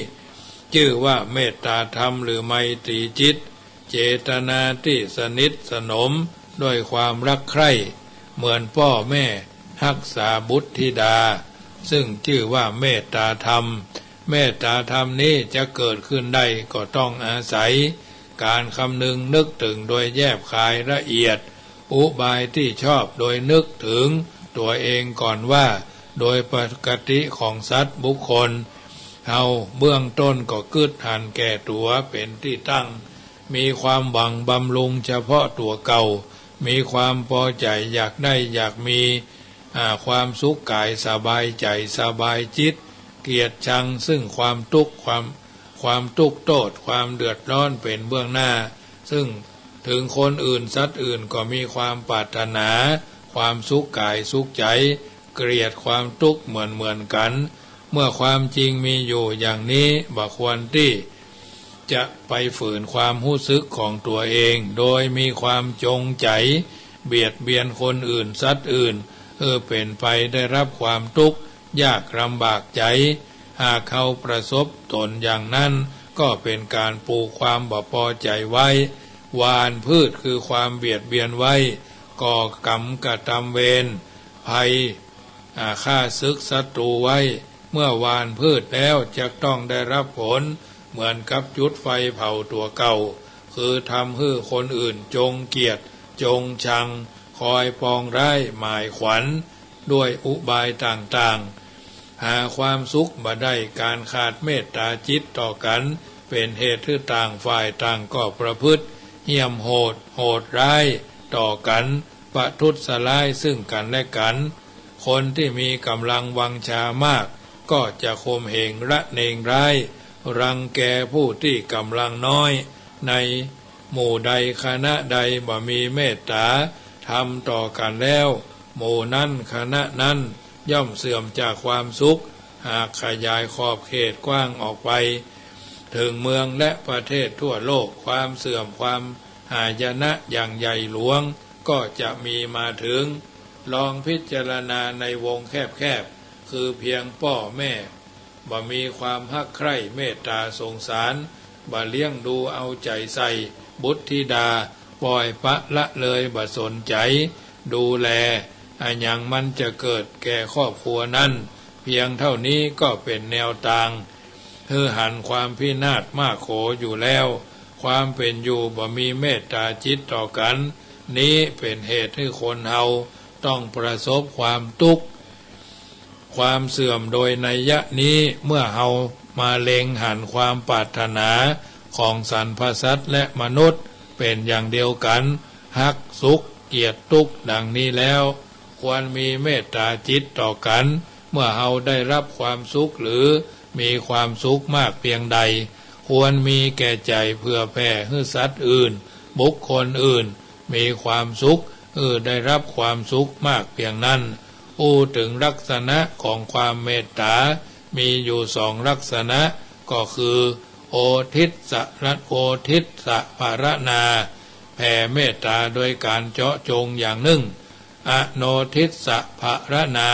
จื้อว่าเมตตาธรรมหรือไมตรีจิต เจตนาตี้สนิทสนมด้วยความรักใคร่ เหมือนป้อแม่ฮักษาบุตรธิดา ซึ่งจื้อว่าเมตตาธรรม เมตตาธรรมนี้จะเกิดขึ้นได้ก็ต้องอาศัยก๋านคำนึงนึกเถิงโดยแยบคายละเอียด อุบายตี้ชอบโดยนึกเถิงตั๋วเองก่อนว่า โดยปกติของสัตว์บุคคล เฮาเบื้องต้นก็กึ๊ดหันแก่ตั๋วเป๋นตี้ตั้ง มีความหวังบำรุงเฉพาะตั๋วเก่า มีความปอใจ๋อยากได้อยากมี อ่า ความสุขก๋ายสบายใจ๋สบายจิต เกลียดชังซึ่งความตุ๊กข์ ความ ความตุ๊กข์โต้ษ ความเดือดร้อนเป๋นเบื้องหน้า ซึ่งเถิงคนอื่นสัตว์อื่นก็มีความปรารถนา ความสุขก๋ายสุขใจ๋ เกลียดความตุ๊กข์เหมือนเหมือนกั๋น เมื่อความจริงมีอยู่อย่างนี้ บ่ควรตี้จะไปฝืนความฮู้สึกของตั๋วเอง โดยมีความจงใจ๋เบียดเบียนคนอื่นสัตว์อื่น หื้อเป๋นไปได้รับความตุ๊กข์ยากลำบากใจ๋ หากเฮาประสบตนอย่างนั้น ก็เป๋นก๋านปลูกความบ่ปอใจ๋ไว้ หว่านพืชคือความเบียดเบียนไว้ ก่อกรรมกระตำเวรภัย อ่า ข้าศึกศัตรูไว้ เมื่อหว่านพืชแล้วจะต้องได้รับผลเหมือนกับจุดไฟเผาตั๋วเก่า คือทำหื้อคนอื่นจงเกลียด จงชัง คอยปองร้ายหมายขวัญด้วยอุบายต่างๆ หาความสุขบ่ได้ ก๋านขาดเมตตาจิตต่อกั๋น เป๋นเหตุหื้อต่างฝ่ายต่างก็ประพฤติเหี้ยมโหด โหดร้ายต่อกั๋น ประทุษร้ายซึ่งกั๋นและกั๋น คนตี้มีก๋ำลังวังชามาก ก็จะข่มเหงระเนงร้าย รังแกผู้ตี้ก๋ำลังน้อย ในหมู่ใดคณะใดบ่มีเมตตาธรรมต่อกั๋นแล้ว หมู่นั้นคณะนั้นย่อมเสื่อมจากความสุข หากขยายขอบเขตกว้างออกไป เถิงเมืองและประเทศทั่วโลก ความเสื่อมความหายนะอย่างใหญ่หลวง ก็จะมีมาเถิง ลองพิจารณาในวงแคบๆ คือเพียงป้อแม่ บ่มีความฮักใคร่เมตตาสงสาร บ่เลี้ยงดูเอาใจ๋ใส่บุตรธิดา ปล่อยปละเลยบ่สนใจ๋ ดูแล อะหยังมันจะเกิดแก่ครอบครัวนั้น เพียงเท่านี้ก็เป็นแนวตาง หื้อหันความพินาศมากโขอยู่แล้ว ความเป็นอยู่บ่มีเมตตาจิตต่อกัน นี้เป็นเหตุให้คนเฮาต้องประสบความทุกข์ ความเสื่อมโดยนัยยะนี้ เมื่อเฮามาเล็งหันความปรารถนาของสรรพสัตว์และมนุษย์เป็นอย่างเดียวกัน ฮักสุขเกลียดทุกข์ดังนี้แล้ว ควรมีเมตตาจิตต่อกัน เมื่อเฮาได้รับความสุขหรือมีความสุขมากเพียงใด ควรมีแก่ใจเผื่อแผ่หื้อสัตว์อื่น บุคคลอื่น มีความสุข หื้อได้รับความสุขมากเพียงนั้น อู้ถึงลักษณะของความเมตตา มีอยู่สองลักษณะ ก็คือ โอทิสสะ โอทิสสะภารณา แผ่เมตตาโดยการเจาะจงอย่างหนึ่ง อโนทิสสะภารณา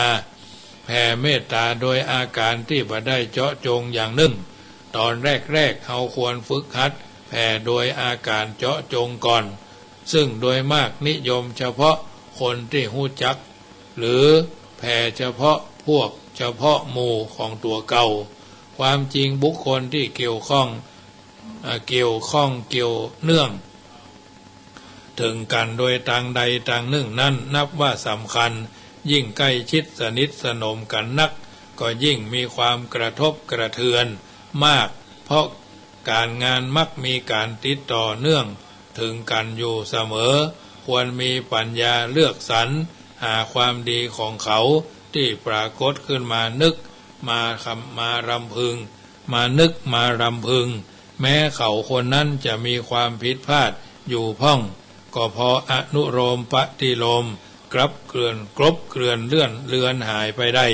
แผ่เมตตาโดยอาการที่บ่ได้เจาะจงอย่างหนึ่ง ตอนแรกๆ เฮาควรฝึกหัดแผ่โดยอาการเจาะจงก่อน ซึ่งโดยมากนิยมเฉพาะคนที่ฮู้จัก หรือแผ่เฉพาะพวกเฉพาะหมู่ของตัวเก่า ความจริงบุคคลที่เกี่ยวข้อง อ่า เกี่ยวข้องเกี่ยวเนื่อง เถิงกั๋นโดยตางใดตางนึ่งนั้นนับว่าสำคัญ ยิ่งใกล้ชิดสนิทสนมกั๋นนัก ก็ยิ่งมีความกระทบกระเทือนมาก เพราะก๋านงานมักมีก๋านติดต่อเนื่องเถิงกั๋นอยู่เสมอ ควรมีปัญญาเลือกสรรหาความดีของเขาตี้ปรากฏขึ้นมานึก มาคำ มารำพึง มานึกมารำพึง แม้เขาคนนั้นจะมีความผิดพลาดอยู่พ่อง ก็พออนุโลมปฏิโลม กลับเกลื่อน กลบเกลื่อนเลื่อนเลือนหายไปได้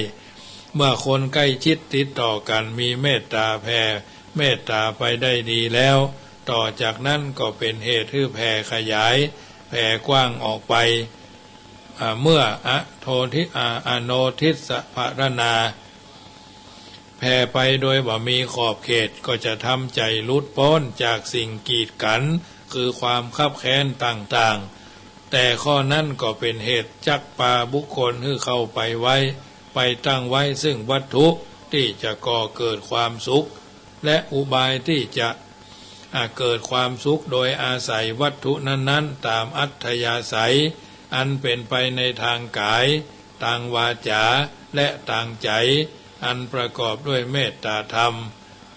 เมื่อคนใกล้ชิดติดต่อกั๋นมีเมตตาแผ่เมตตาไปได้ดีแล้ว ต่อจากนั้นก็เป็นเหตุหื้อแผ่ขยาย แผ่กว้างออกไป อ่า เมื่ออโททิ อ่า อโนทิสสะภารณา แผ่ไปโดยบ่มีขอบเขต ก็จะทำใจ๋หลุดป๊นจากสิ่งกีดกั๋น คือความคับแค้นต่างๆ แต่ข้อนั้นก็เป็นเหตุจักปาบุคคลหื้อเข้าไปไว้ ไปตั้งไว้ซึ่งวัตถุตี้จะก่อเกิดความสุข และอุบายตี้จะ อ่า เกิดความสุขโดยอาศัยวัตถุนั้นๆ ต๋ามอัธยาศัย อันเป๋นไปในตางก๋าย ตางวาจ๋า และตางใจ๋ อันประกอบด้วยเมตตาธรรม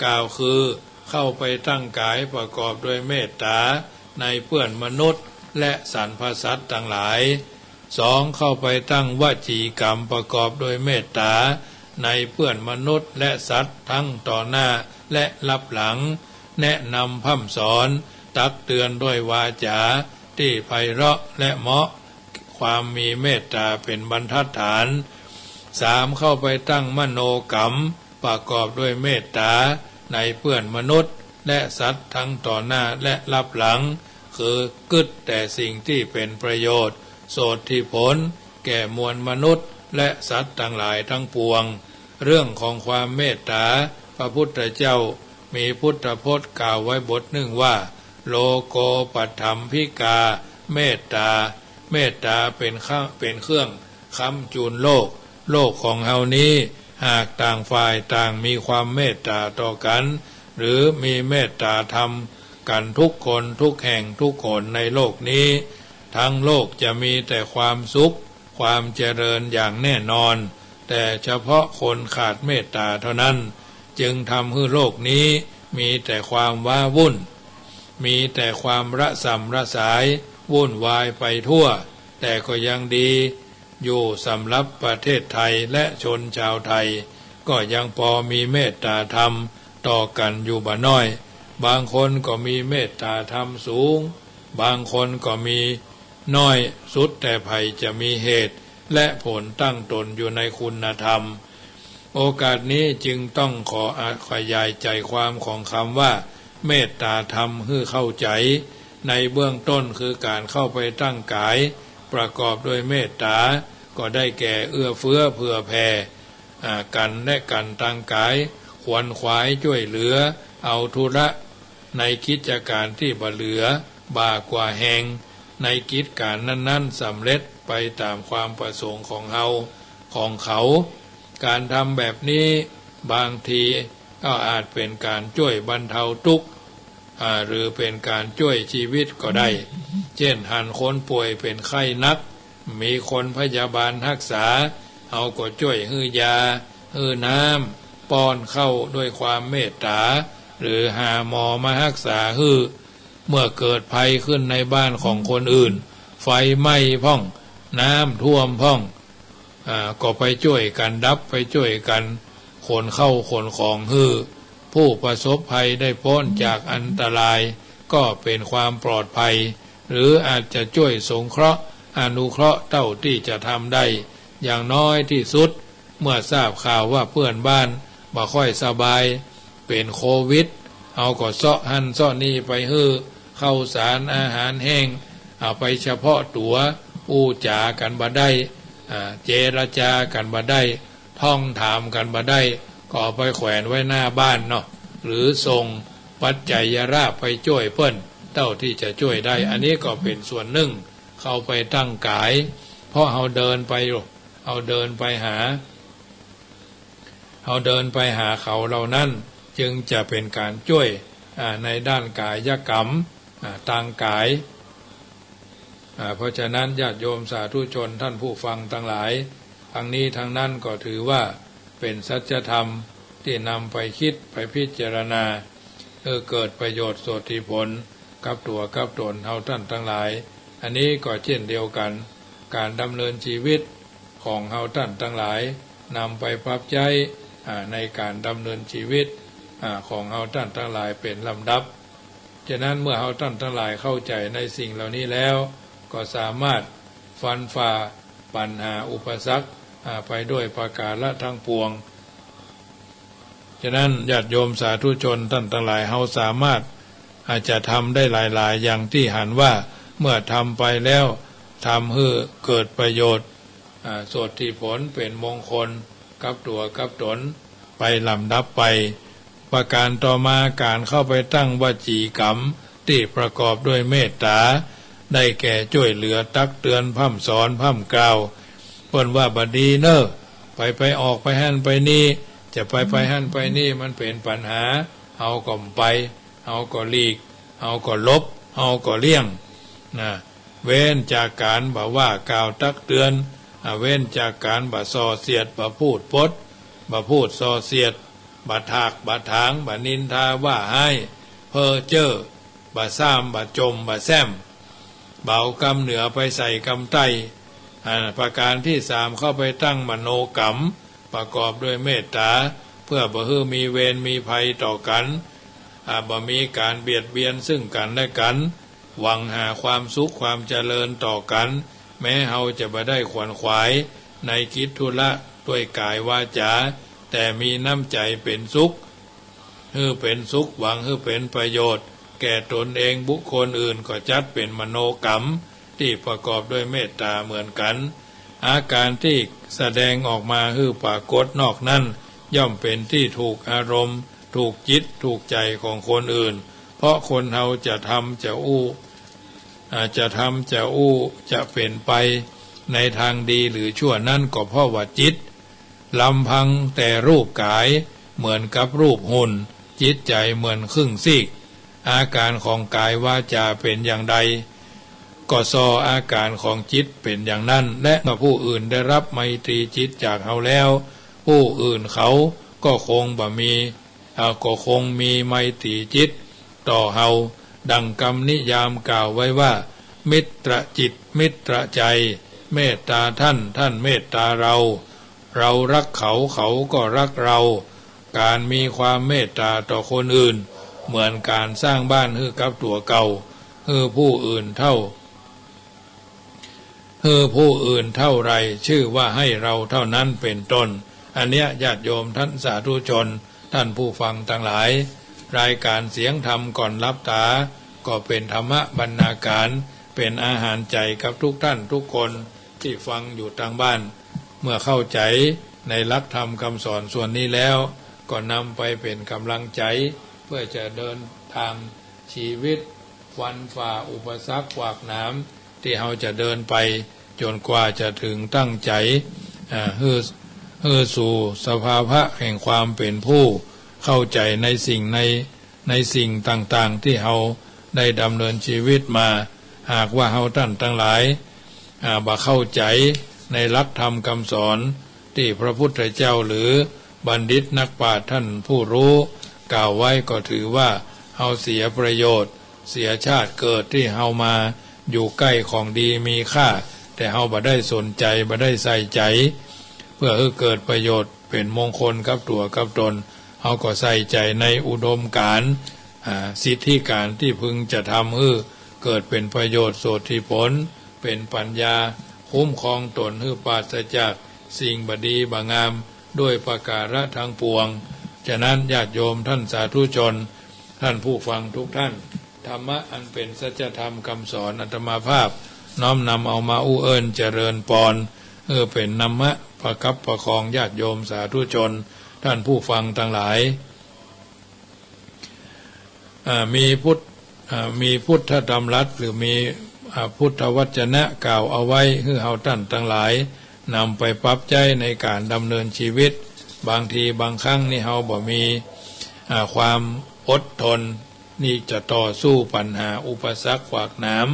กล่าวคือ เข้าไปตั้งก๋ายประกอบด้วยเมตตาในเปื้อนมนุษย์ และสรรพสัตว์ตังหลาย สอง เข้าไปตั้งวจีกรรมประกอบด้วยเมตตาในเปื้อนมนุษย์ และสัตว์ทั้งต่อหน้า และลับหลัง แนะนำพร่ำสอน ตักเตือนด้วยวาจ๋าตี้ไพเราะและเหมาะ ความมีเมตตาเป๋นบรรทัดฐาน สาม เข้าไปตั้งมโนกรรมประกอบด้วยเมตตาในเปื้อนมนุษย์ และสัตว์ทั้งต่อหน้า และลับหลัง คือกึ๊ดแต่สิ่งตี้เป๋นประโยชน์ โสตถิผล แก่มวลมนุษย์ และสัตว์ตังหลายทั้งปวง เรื่องของความเมตตา พระพุทธเจ้ามีพุทธพจน์กล่าวไว้บทหนึ่งว่า โลโกปัฏฐัมภิกาเมตตา เมตตาเป๋นเครื่อง เป๋นเครื่องค้ำจุนโลก โลกของเฮานี้ หากต่างฝ่ายต่างมีความเมตตาต่อกั๋น หรือมีเมตตาธรรมกั๋นทุกคนทุกแห่งทุกหนในโลกนี้ ทั้งโลกจะมีแต่ความสุข ความเจริญอย่างแน่นอน แต่เฉพาะคนขาดเมตตาเท่านั้น จึงทำหื้อโลกนี้มีแต่ความว้าวุ่น มีแต่ความระส่ำระสาย วุ่นวายไปทั่ว แต่ก็ยังดีอยู่สำหรับประเทศไทย และชนชาวไทย ก็ยังปอมีเมตตาธรรมต่อกั๋นอยู่บ่น้อย บางคนก็มีเมตตาธรรมสูง บางคนก็มีน้อย สุดแต่ใผจะมีเหตุ และผลตั้งตนอยู่ในคุณธรรม โอกาสนี้จึงต้องขอขยายใจ๋ความของคำว่า เมตตาธรรมหื้อเข้าใจ๋ ในเบื้องต้นคือก๋านเข้าไปตั้งก๋ายประกอบด้วยเมตตา ก็ได้แก่เอื้อเฟื้อเผื่อแผ่ อ่า กั๋นและกั๋นตางก๋าย ขวนขวายจ้วยเหลือ เอาธุระในกิจก๋านตี้บ่เหลือบ่ากว่าแฮง ในกิจก๋านนั้นๆ สำเร็จ ไปตามความประสงค์ของเฮา ของเขา การทำแบบนี้บางทีก็อาจเป็นการช่วยบรรเทาทุกข์ อ่า หรือเป็นการช่วยชีวิตก็ได้ เช่น หันคนป่วยเป็นไข้หนัก มีคนพยาบาลรักษา เฮาก็ช่วยหื้อยา หื้อน้ำ ป้อนข้าวด้วยความเมตตา หรือหาหมอมารักษาหื้อ เมื่อเกิดภัยขึ้นในบ้านของคนอื่น ไฟไหม้พ่อง น้ำท่วมพ่อง อ่า ก็ไปช่วยกันดับ ไปช่วยกันขนข้าวขนของหื้อ ผู้ประสบภัยได้พ้นจากอันตราย ก็เป็นความปลอดภัย หรืออาจจะช่วยสงเคราะห์ อนุเคราะห์เท่าที่จะทำได้ อย่างน้อยที่สุด เมื่อทราบข่าวว่าเพื่อนบ้านบ่ค่อยสบาย เป็นโควิด เฮาก็เซาะหั้นเซาะนี่ไปหื้อ ข้าวสารอาหารแห้ง เอาไปเฉพาะตัว อู้จ๋ากันบ่ได้ อ่า เจรจากันบ่ได้ ท้วงถามกันบ่ได้ ก็เอาไปแขวนไว้หน้าบ้านเนาะ หรือส่งปัจจัยราภไปช่วยเปิ้น เท่าที่จะช่วยได้ อันนี้ก็เป็นส่วนหนึ่ง เข้าไปตั้งก๋าย เพราะเฮาเดินไป เฮาเดินไปหา เฮาเดินไปหาเขาเหล่านั้น จึงจะเป็นการช่วย อ่า ในด้านกายกรรม อ่า ทางกาย อ่า เพราะฉะนั้นญาติโยมสาธุชนท่านผู้ฟังทั้งหลาย ทั้งนี้ทั้งนั้นก็ถือว่าเป็นสัจธรรมที่นำไปคิดไปพิจารณา เออ เกิดประโยชน์โสตถิผลกับตั๋วกับตนเฮาท่านทั้งหลาย อันนี้ก็เช่นเดียวกัน การดำเนินชีวิตของเฮาท่านทั้งหลาย นำไปปรับใช้ อ่า ในการดำเนินชีวิต อ่า ของเฮาท่านทั้งหลายเป็นลำดับ ฉะนั้นเมื่อเฮาท่านทั้งหลายเข้าใจในสิ่งเหล่านี้แล้ว ก็สามารถฟันฝ่าปัญหาอุปสรรค อ่า ไปด้วยประการละทั้งปวง ฉะนั้นญาติโยมสาธุชนท่านทั้งหลาย เฮาสามารถอาจจะทำได้หลายๆ อย่างที่หันว่าเมื่อทำไปแล้วทำหื้อเกิดประโยชน์ อ่า โสตถิผลเป็นมงคลกับตั๋วกับตนไปลำดับไป ประการต่อมา การเข้าไปตั้งวจีกรรมที่ประกอบด้วยเมตตา ได้แก่ช่วยเหลือตักเตือนพร่ำสอนพร่ำกล่าว เปิ้นว่าบ่ดีเน้อ ไปไปออกไปหั้นไปนี่ จะไปไปหั้นไปนี่มันเป็นปัญหา เฮาก็บ่ไป เฮาก็หลีก เฮาก็หลบ เฮาก็เลี่ยง นะ เว้นจากการบ่ว่ากล่าวตักเตือน อ่า เว้นจากการบ่ส่อเสียด บ่พูดปด บ่พูดส่อเสียด บ่ถาก บ่ถาง บ่นินทาว่าฮ้าย เพ้อเจ้อ บ่ซ้ำ บ่จ่ม บ่แซ่ม บ่เอากำเหนือไปใส่กำใต้ อ่า ประการที่สาม เข้าไปตั้งมโนกรรม ประกอบด้วยเมตตา เพื่อบ่หื้อมีเวรมีภัยต่อกัน อ่า บ่มีการเบียดเบียนซึ่งกันและกัน หวังหาความสุขความเจริญต่อกัน แม้เฮาจะบ่ได้ขวนขวายในกิจธุระด้วยกายวาจา แต่มีน้ำใจเป็นสุข หื้อเป็นสุข หวังหื้อเป็นประโยชน์แก่ตนเองบุคคลอื่น ก็จัดเป็นมโนกรรมที่ประกอบด้วยเมตตาเหมือนกัน อาการที่แสดงออกมาหื้อปรากฏนอกนั้น ย่อมเป็นที่ถูกอารมณ์ ถูกจิต ถูกใจของคนอื่น เพราะคนเฮาจะทำจะอู้ อ่า จะทำจะอู้ จะเป็นไปในทางดีหรือชั่วนั้น ก็เพราะว่าจิต ลำพังแต่รูปกายเหมือนกับรูปหุ่น จิตใจเหมือนครึ่งซีก อาการของกายวาจาเป็นอย่างใด ก็ส่ออาการของจิตเป็นอย่างนั้น และเมื่อผู้อื่นได้รับไมตรีจิตจากเฮาแล้ว ผู้อื่นเขาก็คงบ่มี เฮาก็คงมีไมตรีจิตต่อเฮา ดังคำนิยามกล่าวไว้ว่า มิตรจิต มิตรใจ เมตตาท่าน ท่านเมตตาเรา เรารักเขา เขาก็รักเรา การมีความเมตตาต่อคนอื่น เหมือนการสร้างบ้านหื้อกับตั๋วเก่า หื้อผู้อื่นเท่า หื้อผู้อื่นเท่าไร ชื่อว่าให้เราเท่านั้น เป็นต้น อันเนี้ย ญาติโยมท่านสาธุชน ท่านผู้ฟังทั้งหลาย รายการเสียงธรรมก่อนหลับตา ก็เป็นธรรมบรรณาการ เป็นอาหารใจกับทุกท่านทุกคนที่ฟังอยู่ทางบ้าน เมื่อเข้าใจในหลักธรรมคำสอนส่วนนี้แล้ว ก็นำไปเป็นกำลังใจ เพื่อจะเดินทางชีวิต ฟันฝ่าอุปสรรคขวากหนามที่เฮาจะเดินไป จนกว่าจะถึงตั้งใจ อ่า หื้อ หื้อสู่สภาวะแห่งความเป็นผู้เข้าใจในสิ่งใน ในสิ่งต่างๆ ที่เฮาได้ดำเนินชีวิตมา หากว่าเฮาท่านทั้งหลาย อ่า บ่เข้าใจในหลักธรรมคำสอนที่พระพุทธเจ้าหรือบัณฑิตนักปราชญ์ท่านผู้รู้กล่าวไว้ ก็ถือว่าเฮาเสียประโยชน์ เสียชาติเกิดที่เฮามาอยู่ใกล้ของดีมีค่า แต่เฮาบ่ได้สนใจ บ่ได้ใส่ใจ เพื่อให้เกิดประโยชน์เป็นมงคลกับตั๋วกับตน เฮาก็ใส่ใจในอุดมการณ์ อ่า สิทธิการที่พึงจะทำให้เกิดเป็นประโยชน์โสตถิผล เป็นปัญญา คุ้มครองตนให้ปราศจากสิ่งบ่ดีบ่งาม ด้วยประการะทั้งปวง ฉะนั้นญาติโยมท่านสาธุชน ท่านผู้ฟังทุกท่าน ธรรมะอันเป็นสัจธรรมคำสอนอาตมาภาพ น้อมนำเอามาอู้เอิ้นเจริญปอน เออ เป็นธรรมะประคับประคองญาติโยมสาธุชน ท่านผู้ฟังทั้งหลาย อ่า มีพุทธ อ่า มีพุทธดำรัส หรือมี อ่า พุทธวจนะกล่าวเอาไว้ ให้เฮาท่านทั้งหลายนำไปปรับใช้ในการดำเนินชีวิต บางทีบางครั้งนี่เฮาบ่มี อ่า ความอดทน นี่จะต่อสู้ปัญหาอุปสรรคขวากหนาม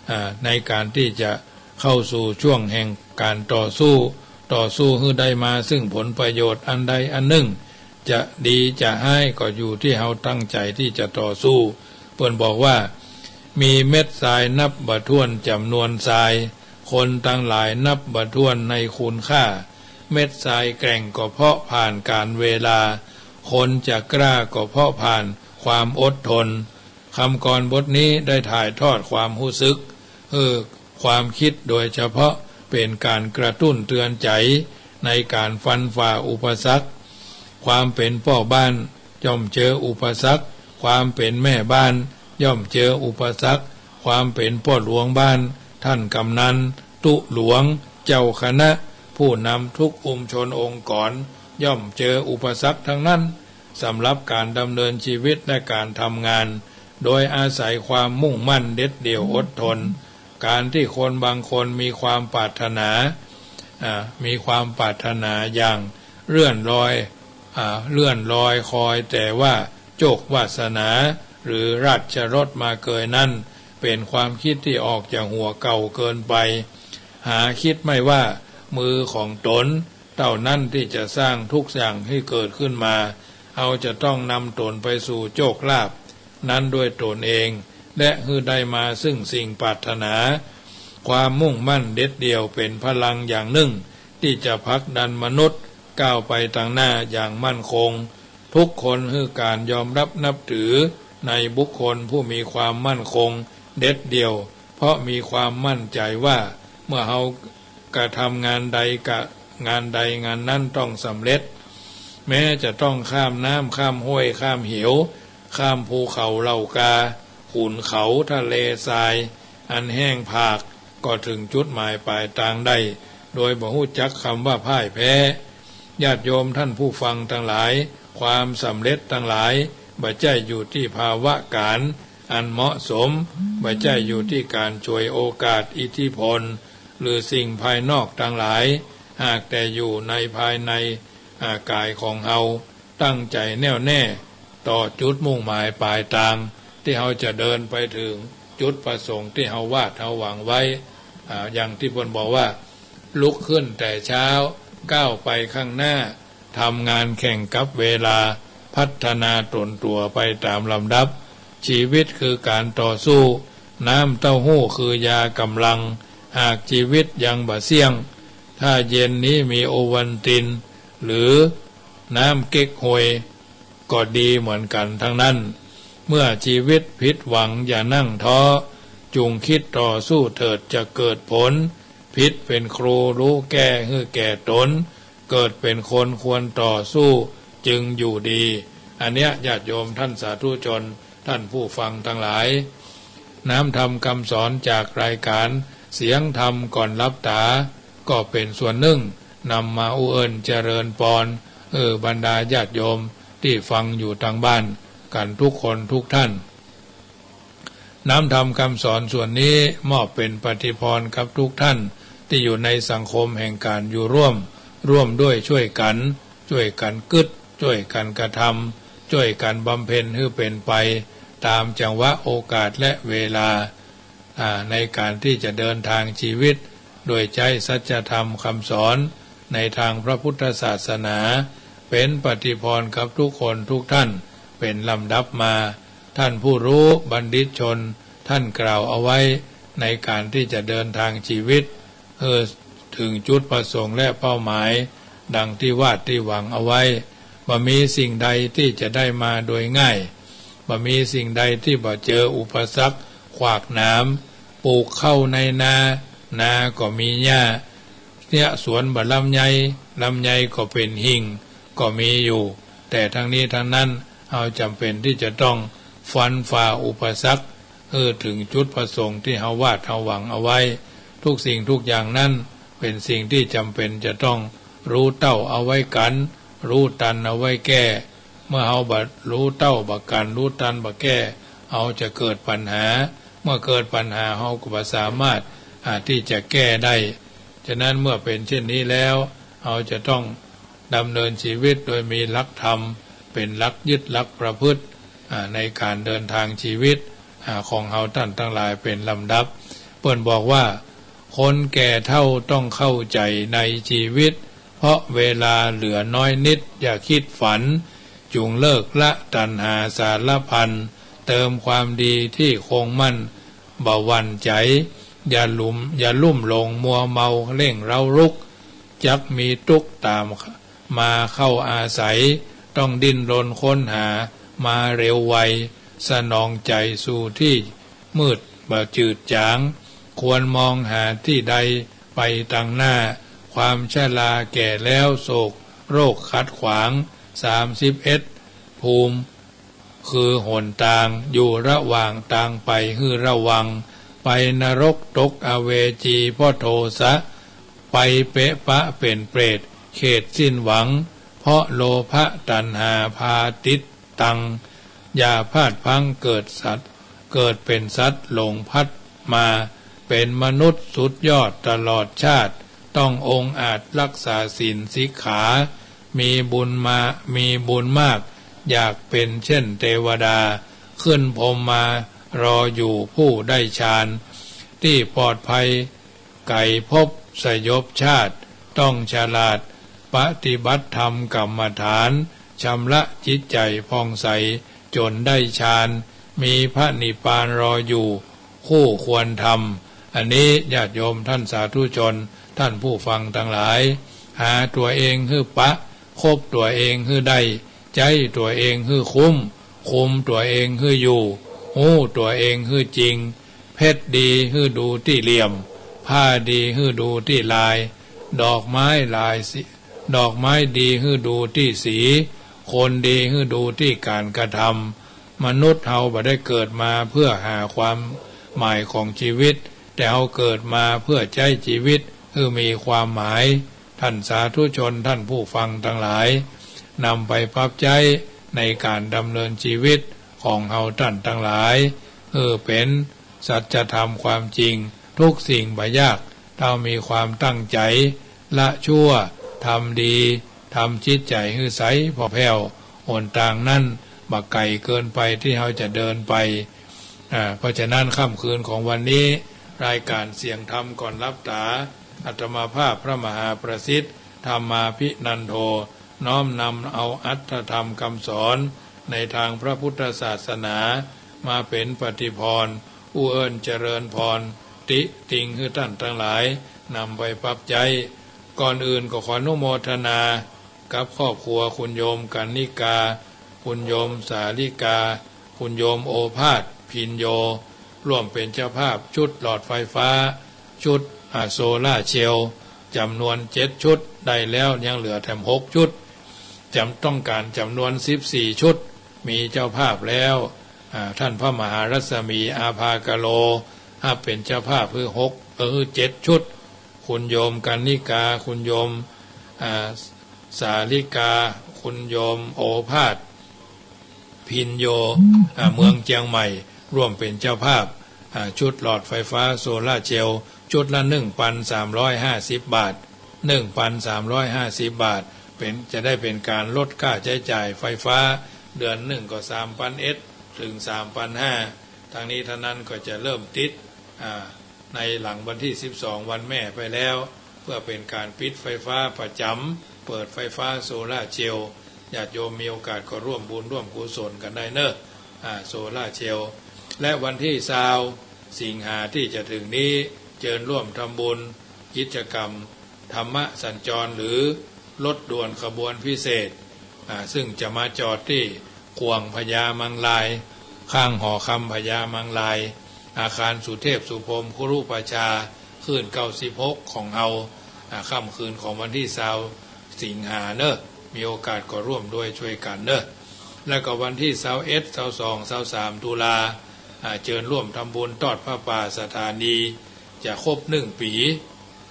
อ่า ในการที่จะเข้าสู่ช่วงแห่งการต่อสู้ ต่อสู้ให้ได้มาซึ่งผลประโยชน์อันใดอันหนึ่ง จะดีจะฮ้ายก็อยู่ที่เฮาตั้งใจที่จะต่อสู้ เปิ้นบอกว่า มีเม็ดทรายนับบ่ถ้วนจำนวนทราย คนทั้งหลายนับบ่ถ้วนในคุณค่า เม็ดทรายแกร่งก็เพราะผ่านกาลเวลา คนจะกล้าก็เพราะผ่านความอดทน คำกลอนบทนี้ได้ถ่ายทอดความรู้สึก เออ ความคิดโดยเฉพาะเป็นการกระตุ้นเตือนใจในการฟันฝ่าอุปสรรค ความเป็นพ่อบ้านย่อมเจออุปสรรค ความเป็นแม่บ้านย่อมเจออุปสรรค ความเป็นพ่อหลวงบ้าน ท่านกำนัน ตุ๊หลวง เจ้าคณะ ผู้นำทุกชุมชนองค์กร ย่อมเจออุปสรรคทั้งนั้น สำหรับการดำเนินชีวิตและการทำงาน โดยอาศัยความมุ่งมั่นเด็ดเดี่ยวอดทน การที่คนบางคนมีความปรารถนา อ่า มีความปรารถนาอย่างเลื่อนลอย อ่า เลื่อนลอยคอยแต่ว่าโชควาสนา หรือราชรสมาเกยนั้น เป็นความคิดที่ออกจากหัวเก่าเกินไป หาคิดไม่ว่ามือของตนเท่านั้นที่จะสร้างทุกอย่างให้เกิดขึ้นมา เฮาจะต้องนำตนไปสู่โชคลาภนั้นด้วยตนเอง และให้ได้มาซึ่งสิ่งปรารถนา ความมุ่งมั่นเด็ดเดี่ยวเป็นพลังอย่างหนึ่ง ที่จะผลักดันมนุษย์ก้าวไปตางหน้าอย่างมั่นคง ทุกคนให้การยอมรับนับถือในบุคคลผู้มีความมั่นคงเด็ดเดี่ยว เพราะมีความมั่นใจว่าเมื่อเฮากระทำงานใดกะ งานใดงานนั้นต้องสำเร็จ แม้จะต้องข้ามน้ำข้ามห้วยข้ามเหว ข้ามภูเขาเหล่ากา ขุนเขาทะเลทราย อันแห้งผาก ก็ถึงจุดหมายปลายตางได้ โดยบ่ฮู้จักคำว่าพ่ายแพ้ ญาติโยมท่านผู้ฟังทั้งหลาย ความสำเร็จทั้งหลาย บ่ใจ้อยู่ที่ภาวะการอันเหมาะสม บ่ใจ้อยู่ที่การฉวยโอกาสอิทธิพล หรือสิ่งภายนอกทั้งหลาย หากแต่อยู่ในภายใน อ่า กายของเฮา ตั้งใจแน่วแน่ต่อจุดมุ่งหมายปลายตาง ที่เฮาจะเดินไปถึงจุดประสงค์ที่เฮาวาดเฮาหวังไว้ อ่า อย่างที่เปิ้นบอกว่า ลุกขึ้นแต่เช้า ก้าวไปข้างหน้า ทำงานแข่งกับเวลา พัฒนาตนตั๋วไปตามลำดับ ชีวิตคือการต่อสู้ น้ำเต้าหู้คือยากำลัง หากชีวิตยังบ่เสี้ยง ถ้าเย็นนี้มีโอวัลติน หรือน้ำเก๊กฮวย ก็ดีเหมือนกันทั้งนั้น เมื่อชีวิตผิดหวังอย่านั่งท้อ จุ่งคิดต่อสู้เถิดจะเกิดผล ผิดเป็นครูรู้แก้หื้อแก่ตน เกิดเป็นคนควรต่อสู้จึงอยู่ดี อันเนี้ยญาติโยมท่านสาธุชน ท่านผู้ฟังทั้งหลาย น้ำธรรมคำสอนจากรายการเสียงธรรมก่อนหลับตา ก็เป็นส่วนหนึ่งนำมาอู้เอิ้นเจริญปอน เออ บรรดาญาติโยมที่ฟังอยู่ทางบ้านกันทุกคนทุกท่าน น้ำธรรมคำสอนส่วนนี้มอบเป็นปฏิภรณ์กับทุกท่าน ตี้อยู่ในสังคมแห่งการอยู่ร่วม ร่วมด้วยช่วยกัน ช่วยกันกึ๊ด ช่วยกันกระทำ ช่วยกันบำเพ็ญหื้อเป๋นไป ตามจังหวะโอกาสและเวลา อ่า ในการตี้จะเดินทางชีวิต โดยใจ๊สัจธรรมคำสอนในทางพระพุทธศาสนา เป๋นปฏิภรณ์กับทุกคนทุกท่าน เป๋นลำดับมา ท่านผู้รู้บัณฑิตชน ท่านกล่าวเอาไว้ ในการตี้จะเดินทางชีวิต เออ ถึงจุดประสงค์และเป้าหมาย ดังตี้วาดตี้หวังเอาไว้ บ่มีสิ่งใดตี้จะได้มาโดยง่าย บ่มีสิ่งใดตี้บ่เจออุปสรรคขวากหนาม ปลูกข้าวในนา นาก็มีหญ้า เยียะสวนบ่าลำไย ลำไยก็เป๋นหิ่ง ก็มีอยู่ แต่ทั้งนี้ทั้งนั้น เฮาจ๋ำเป๋นตี้จะต้องฟันฝ่าอุปสรรค เออ ถึงจุดประสงค์ตี้เฮาวาดเฮาหวังเอาไว้ ทุกสิ่งทุกอย่างนั้น เป๋นสิ่งตี้จ๋ำเป๋นจะต้องรู้เต้าเอาไว้กั๋น รู้ตันเอาไว้แก้ เมื่อเฮาบ่รู้เต้าบ่กั๋น รู้ตันบ่แก้ เฮาจะเกิดปัญหา เมื่อเกิดปัญหา เฮาก็บ่สามารถ อ่า ตี้จะแก้ได้ ฉะนั้นเมื่อเป๋นเช่นนี้แล้ว เฮาจะต้องดำเนินชีวิตโดยมีหลักธรรม เป๋นหลักยึดหลักประพฤติ อ่า ในการเดินทางชีวิต อ่า ของเฮาต้านตังหลายเป๋นลำดับ เปิ้นบอกว่า คนแก่เฒ่าต้องเข้าใจ๋ในชีวิต เพราะเวลาเหลือน้อยนิด อย่าคิดฝัน จุ่งเลิกละตัณหาสารพัน เติมความดีตี้คงมั่น บ่หวั่นใจ๋ อย่าลุ่ม อย่าลุ่มหลงมัวเมาเร่งเร้ารุก จักมีตุ๊กข์ต๋ามมาเข้าอาศัย ต้องดิ้นรนค้นหามาเร็วไว สนองใจ๋สู่ตี้มืดบ่จืดจ๋าง ควรมองหาตี้ใดไปตังหน้า ความชราแก่แล้วโศกโรคขัดขวาง สามสิบเอ็ด ภูมิ คือหนตาง อยู่ระหว่างตางไปหื้อระวัง ไปนรกตกอเวจีเพราะโทสะ ไปเปะปะเป๋นเปรตเขตสิ้นหวัง เพราะโลภะตัณหาพาติดตัง อย่าพลาดพลั้งเกิดสัตว์ เกิดเป๋นสัตว์หลงพัดมา เป๋นมนุษย์สุดยอดตลอดชาติ ต้ององอาจรักษาศีลสิกขา มีบุญมา มีบุญมาก อยากเป๋นเช่นเทวดา ขึ้นพรหมมารออยู่ผู้ได้ฌาน ตี้ปลอดภัยไก๋ภพสยบชาติ ต้องฉลาดปฏิบัติธรรมกรรมฐาน ชำระจิตใจ๋ผ่องใสจนได้ฌาน มีพระนิพพานรออยู่ คู่ควรทำ อันนี้ญาติโยมท่านสาธุชน ท่านผู้ฟังตังหลาย หาตั๋วเองหื้อปะ คบตั๋วเองหื้อได้ ใจ๊ตั๋วเองหื้อคุ้ม คุมตั๋วเองหื้ออยู่ ฮู้ตั๋วเองหื้อจริง เพชรดีหื้อดูตี้เหลี่ยม ผ้าดีหื้อดูตี้ลาย ดอกไม้หลายสี ดอกไม้ดีหื้อดูตี้สี คนดีหื้อดูตี้ก๋านกระทำ มนุษย์เฮาบ่ได้เกิดมาเพื่อหาความหมายของชีวิต แต่เฮาเกิดมาเพื่อใจ๊ชีวิตหื้อมีความหมาย ท่านสาธุชน ท่านผู้ฟังตังหลาย นำไปปรับใจ๊ในก๋านดำเนินชีวิตของเฮาต้านตังหลาย หื้อเป๋นสัจธรรมความจริง ทุกสิ่งบ่ยาก ถ้ามีความตั้งใจ๋ ละชั่ว ทำดี ทำจิตใจ๋หื้อใสผ่องแผ้ว หนตางนั้นบ่ไก๋เกินไปตี้เฮาจะเดินไป อ่า เพราะฉะนั้นค่ำคืนของวันนี้ รายการเสียงธรรมก่อนหลับต๋า อาตมาภาพพระมหาประสิทธิ์ ธรรมาภินันโท น้อมนำเอาอรรถธรรมคำสอนในทางพระพุทธศาสนา มาเป๋นปฏิภรณ์ อู้เอิ้นเจริญพร ติติงหื้อต้านตังหลาย นำไปปรับใจ๊ ก่อนอื่นก็ขออนุโมทนา กับครอบครัวคุณโยมกรรณิกา คุณโยมสาลิกา คุณโยมโอภาส พิญโญ ร่วมเป๋นเจ้าภาพชุดหลอดไฟฟ้า ชุด อ่า โซลาร์เซลล์ จ๋ำนวนเจ็ดชุด ได้แล้ว ยังเหลือแถมหกชุด จ๋ำ ต้องก๋านจ๋ำนวนสิบสี่ชุด มีเจ้าภาพแล้ว อ่า ท่านพระมหารัศมี อาภากะโล ฮับเป๋นเจ้าภาพหื้อหก เออ หื้อเจ็ดชุด คุณโยมกรรณิกา คุณโยม อ่า สาลิกา คุณโยมโอภาส พิญโญ อ่า เมืองเจียงใหม่ ร่วมเป๋นเจ้าภาพ อ่า ชุดหลอดไฟฟ้าโซลาร์เซลล์ ชุดละหนึ่งพันสามร้อยห้าสิบบาท หนึ่งพันสามร้อยห้าสิบบาท เป็น จะได้เป็นการลดค่าใช้จ่ายไฟฟ้า เดือนหนึ่งก็สามพันเอ็ดถึงสามพันห้า ทั้งนี้ทั้งนั้นก็จะเริ่มติด อ่า ในหลังวันที่สิบสองวันแม่ไปแล้ว เพื่อเป็นการปิดไฟฟ้าประจำ เปิดไฟฟ้าโซลาร์เซลล์ ญาติโยมมีโอกาสก็ร่วมบุญร่วมกุศลกันได้เนอะ อ่า โซลาร์เซลล์ และวันที่ซาวสิงหาที่จะถึงนี้ เชิญร่วมทำบุญกิจกรรมธรรมสัญจร หรือรถด่วนขบวนพิเศษ อ่า ซึ่งจะมาจอดที่ขวงพญามังราย ข้างหอคำพญามังราย อาคารสุเทพสุพรหมคุรุปชฌาย์ คลื่นเก้าสิบหกของเฮา อ่า ค่ำคืนของวันที่ซาวสิงหาเนอะ มีโอกาสก็ร่วมด้วยช่วยกันเนอะ แล้วก็วันที่ซาวเอ็ด ซาวสอง ซาวสาม ตุลา อ่า เชิญร่วมทำบุญทอดผ้าป่าสถานี จะครบหนึ่งปี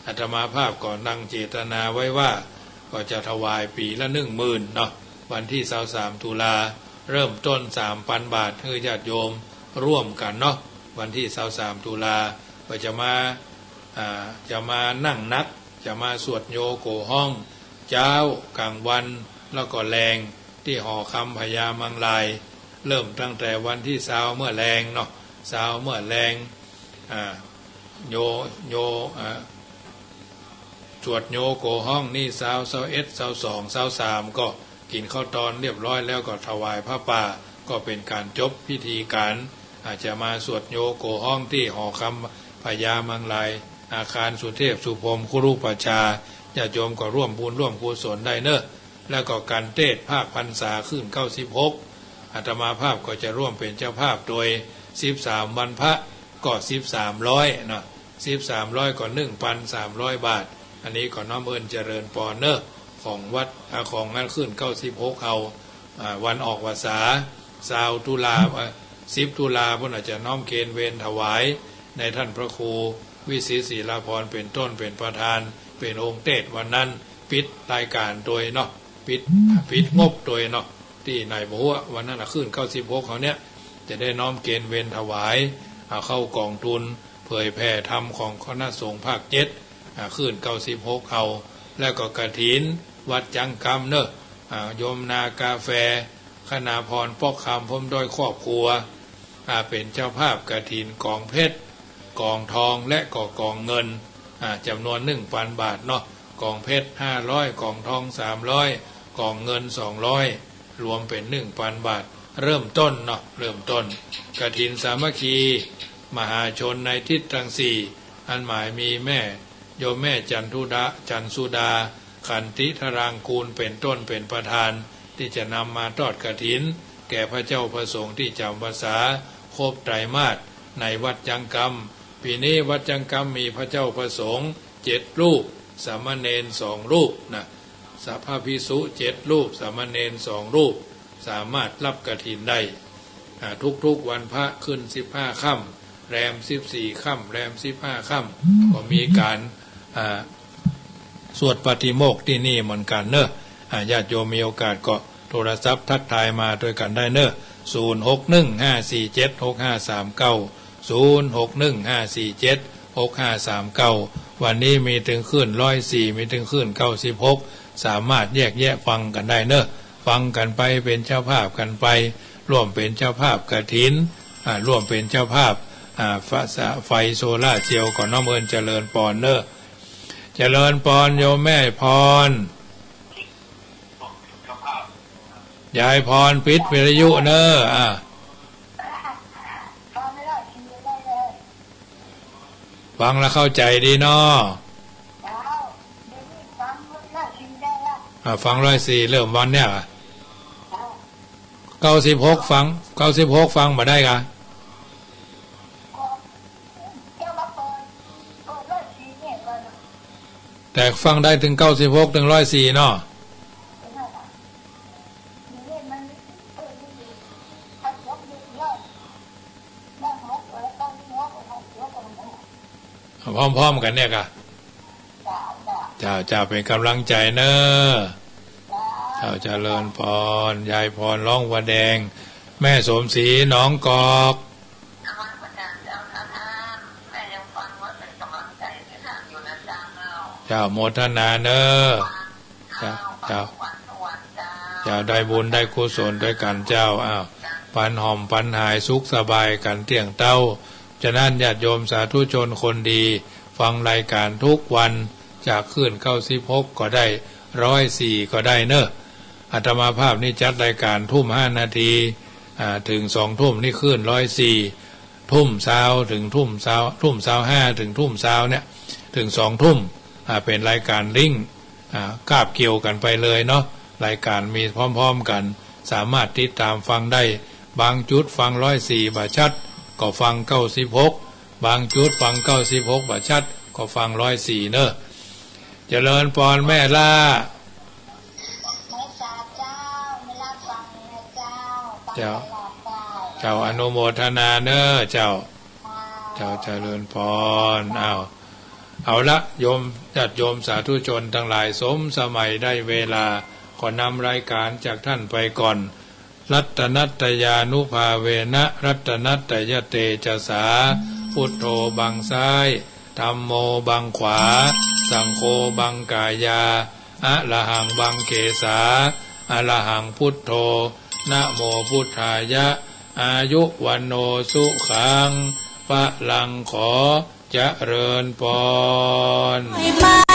อาตมาภาพก็ตั้งเจตนาไว้ว่า ก็จะถวายปีละหนึ่งหมื่นเนาะ วันที่ซาวสาม ตุลา เริ่มต้นสามพันบาท ให้ญาติโยมร่วมกันเนาะ วันที่ซาวสาม ตุลา ก็จะมา อ่า จะมานั่งนัก จะมาสวดโยโกฮ้อง เจ๊า กลางวัน แล้วก็แลง ที่หอคำพญามังราย เริ่มตั้งแต่วันที่ซาวเมื่อแลงเนาะ ซาวเมื่อแลง อ่า โย โย อ่า สวดโยโกฮ้องนี่ซาว ซาวเอ็ด ซาวสอง ซาวสาม ก็กินข้าวตอนเรียบร้อยแล้วก็ถวายผ้าป่า ก็เป็นการจบพิธีการ อาจจะมาสวดโยโกฮ้องที่หอคำพญามังราย อาคารสุเทพสุพรหมคุรุปชฌาย์ ญาติโยมก็ร่วมบุญร่วมกุศลได้เนอะ แล้วก็การเทศน์ภาคพรรษาคลื่นเก้าสิบหก อาตมาภาพก็จะร่วมเป็นเจ้าภาพโดย สิบสามวันพระ ก็สิบสามร้อยเนาะ สิบสามร้อยก็หนึ่งพันสามร้อยบาท อันนี้ก็น้อมเอิ้นเจริญปอนเนอะ ของวัด อ่า ของงานคลื่นเก้าสิบหกเฮา อ่า วันออกพรรษา ซาวตุลา อ่า สิบตุลาพุ้นอาจจะน้อมเคนเวรถวาย ในท่านพระครูวิสิตศิลาภรณ์เป็นต้นเป็นประธาน เป็นองค์เทศน์วันนั้น ปิดรายการโดยเนาะ ปิด ปิดงบโดยเนาะ ตี้ในบ่ฮู้ว่าวันนั้นน่ะคลื่นเก้าสิบหกเฮาเนี่ย จะได้น้อมเคนเวรถวาย อ่า เข้ากองทุนเผยแผ่ธรรมของคณะสงฆ์ภาคเจ็ด อ่า คลื่นเก้าสิบหกเฮา แล้วก็กฐินวัดจังกำเนอะ อ่า โยมนากาแฟ คณาภรณ์ ป๊อกคำ พร้อมด้วยครอบครัว อ่า เป็นเจ้าภาพกฐินกองเพชร กองทอง และก็กองเงิน อ่า จำนวนหนึ่งพันบาทเนาะ กองเพชรห้าร้อย กองทองสามร้อย กองเงินสองร้อย รวมเป็นหนึ่งพันบาท เริ่มต้นเนาะ เริ่มต้น กฐินสามัคคีมหาชนในทิศทั้งสี่ อันหมายมีแม่ โยมแม่จันทุดา จันสุดา ขันติธารางกูล เป็นต้นเป็นประธาน ที่จะนำมาทอดกฐิน แก่พระเจ้าพระสงฆ์ที่จำพรรษาครบไตรมาสในวัดจังกำ ปีนี้วัดจังกำมีพระเจ้าพระสงฆ์เจ็ดรูป สามเณรสองรูปนะ สะ พระภิกษุเจ็ดรูป สามเณรสองรูป สามารถรับกฐินได้ อ่า ทุกๆวันพระขึ้นสิบห้าค่ำ แรมสิบสี่ค่ำ แรมสิบห้าค่ำ ก็มีการ อ่า สวดปาฏิโมกข์ที่นี่เหมือนกันเนอะ อ่า ญาติโยมมีโอกาสก็โทรศัพท์ทักทายมาด้วยกันได้เนอะ ศูนย์หกหนึ่งห้าสี่เจ็ดหกห้าสามเก้า ศูนย์หกหนึ่งห้าสี่เจ็ดหกห้าสามเก้า วันนี้มีถึงคลื่นร้อยสี่ มีถึงคลื่นเก้าสิบหก สามารถแยกแยะฟังกันได้เนอะ ฟังกันไปเป็นเจ้าภาพกันไป ร่วมเป็นเจ้าภาพกฐิน อ่า ร่วมเป็นเจ้าภาพ อ่า ไฟ ไฟโซลาร์เซลล์ ก็น้อมเอิ้นเจริญปอนเนอะ เจริญปอนโยมแม่พร ยายพรปิดวิทยุเนอะ อ่า ฟังแล้วเข้าใจดีเนาะ อ่า ฟังร้อยสี่เริ่มวันเนี่ย เก้าสิบหกฟัง เก้าสิบหกฟังบ่ได้กะ แต่ฟังได้ถึงเก้าสิบหกถึงร้อยสี่เนาะ พร้อมๆกันเนี่ยกะ เจ้า เจ้า เป็นกำลังใจเนอะ เจ้าเจริญพร ยายพร ร้องวัวแดง แม่สมศรี หนองกอก นมัสการเจ้าค่ะท่าน แม่ยังฟังไว้เป็นกำลังใจ เจ้า โมทนาเนอะ เจ้า เจ้า เจ้า ได้บุญได้กุศลด้วยกันเจ้า อ้าว ปันหอมปันหายสุขสบายกันเตี้ยงเต้า ฉะนั้นญาติโยมสาธุชนคนดี ฟังรายการทุกวัน จากคลื่นเก้าสิบหกก็ได้ ร้อยสี่ก็ได้เนอะ อาตมาภาพนี่จัดรายการทุ่มห้านาที อ่า ถึงสองทุ่มนี่คลื่นร้อยสี่ ทุ่มซาวถึงทุ่มซาว ทุ่มซาวห้าถึงทุ่มซาวเนี่ย ถึงสองทุ่ม อ่า เป็นรายการลิงก์ อ่า คาบเกี่ยวกันไปเลยเนาะ รายการมีพร้อมๆกัน สามารถติดตามฟังได้ บางจุดฟังร้อยสี่บ่ชัด ก็ฟังเก้าสิบหก บางจุดฟังเก้าสิบหกบ่ชัด ก็ฟังร้อยสี่เนอะ เจริญพรแม่ล่า ไม่ทราบเจ้า ไม่รับฟังนะเจ้า ฟัง เจ้า ตลอดได้ เจ้า อนุโมทนาเนอะเจ้า เจ้า เจ้า เจริญพร อ้าว เอาละ โยม ญาติโยมสาธุชนทั้งหลาย สมสมัยได้เวลา ขอนำรายการจากท่านไปก่อน รัตนัตตยานุภาเวนะ รัตนัตตยเตจสา พุทโธบังซ้าย ธัมโมบังขวา สังโฆบังกายา อะระหังบังเขสา อะระหังพุทโธ นะโมพุทธายะ อายุวัณโณสุขัง พลัง ขอเจริญพร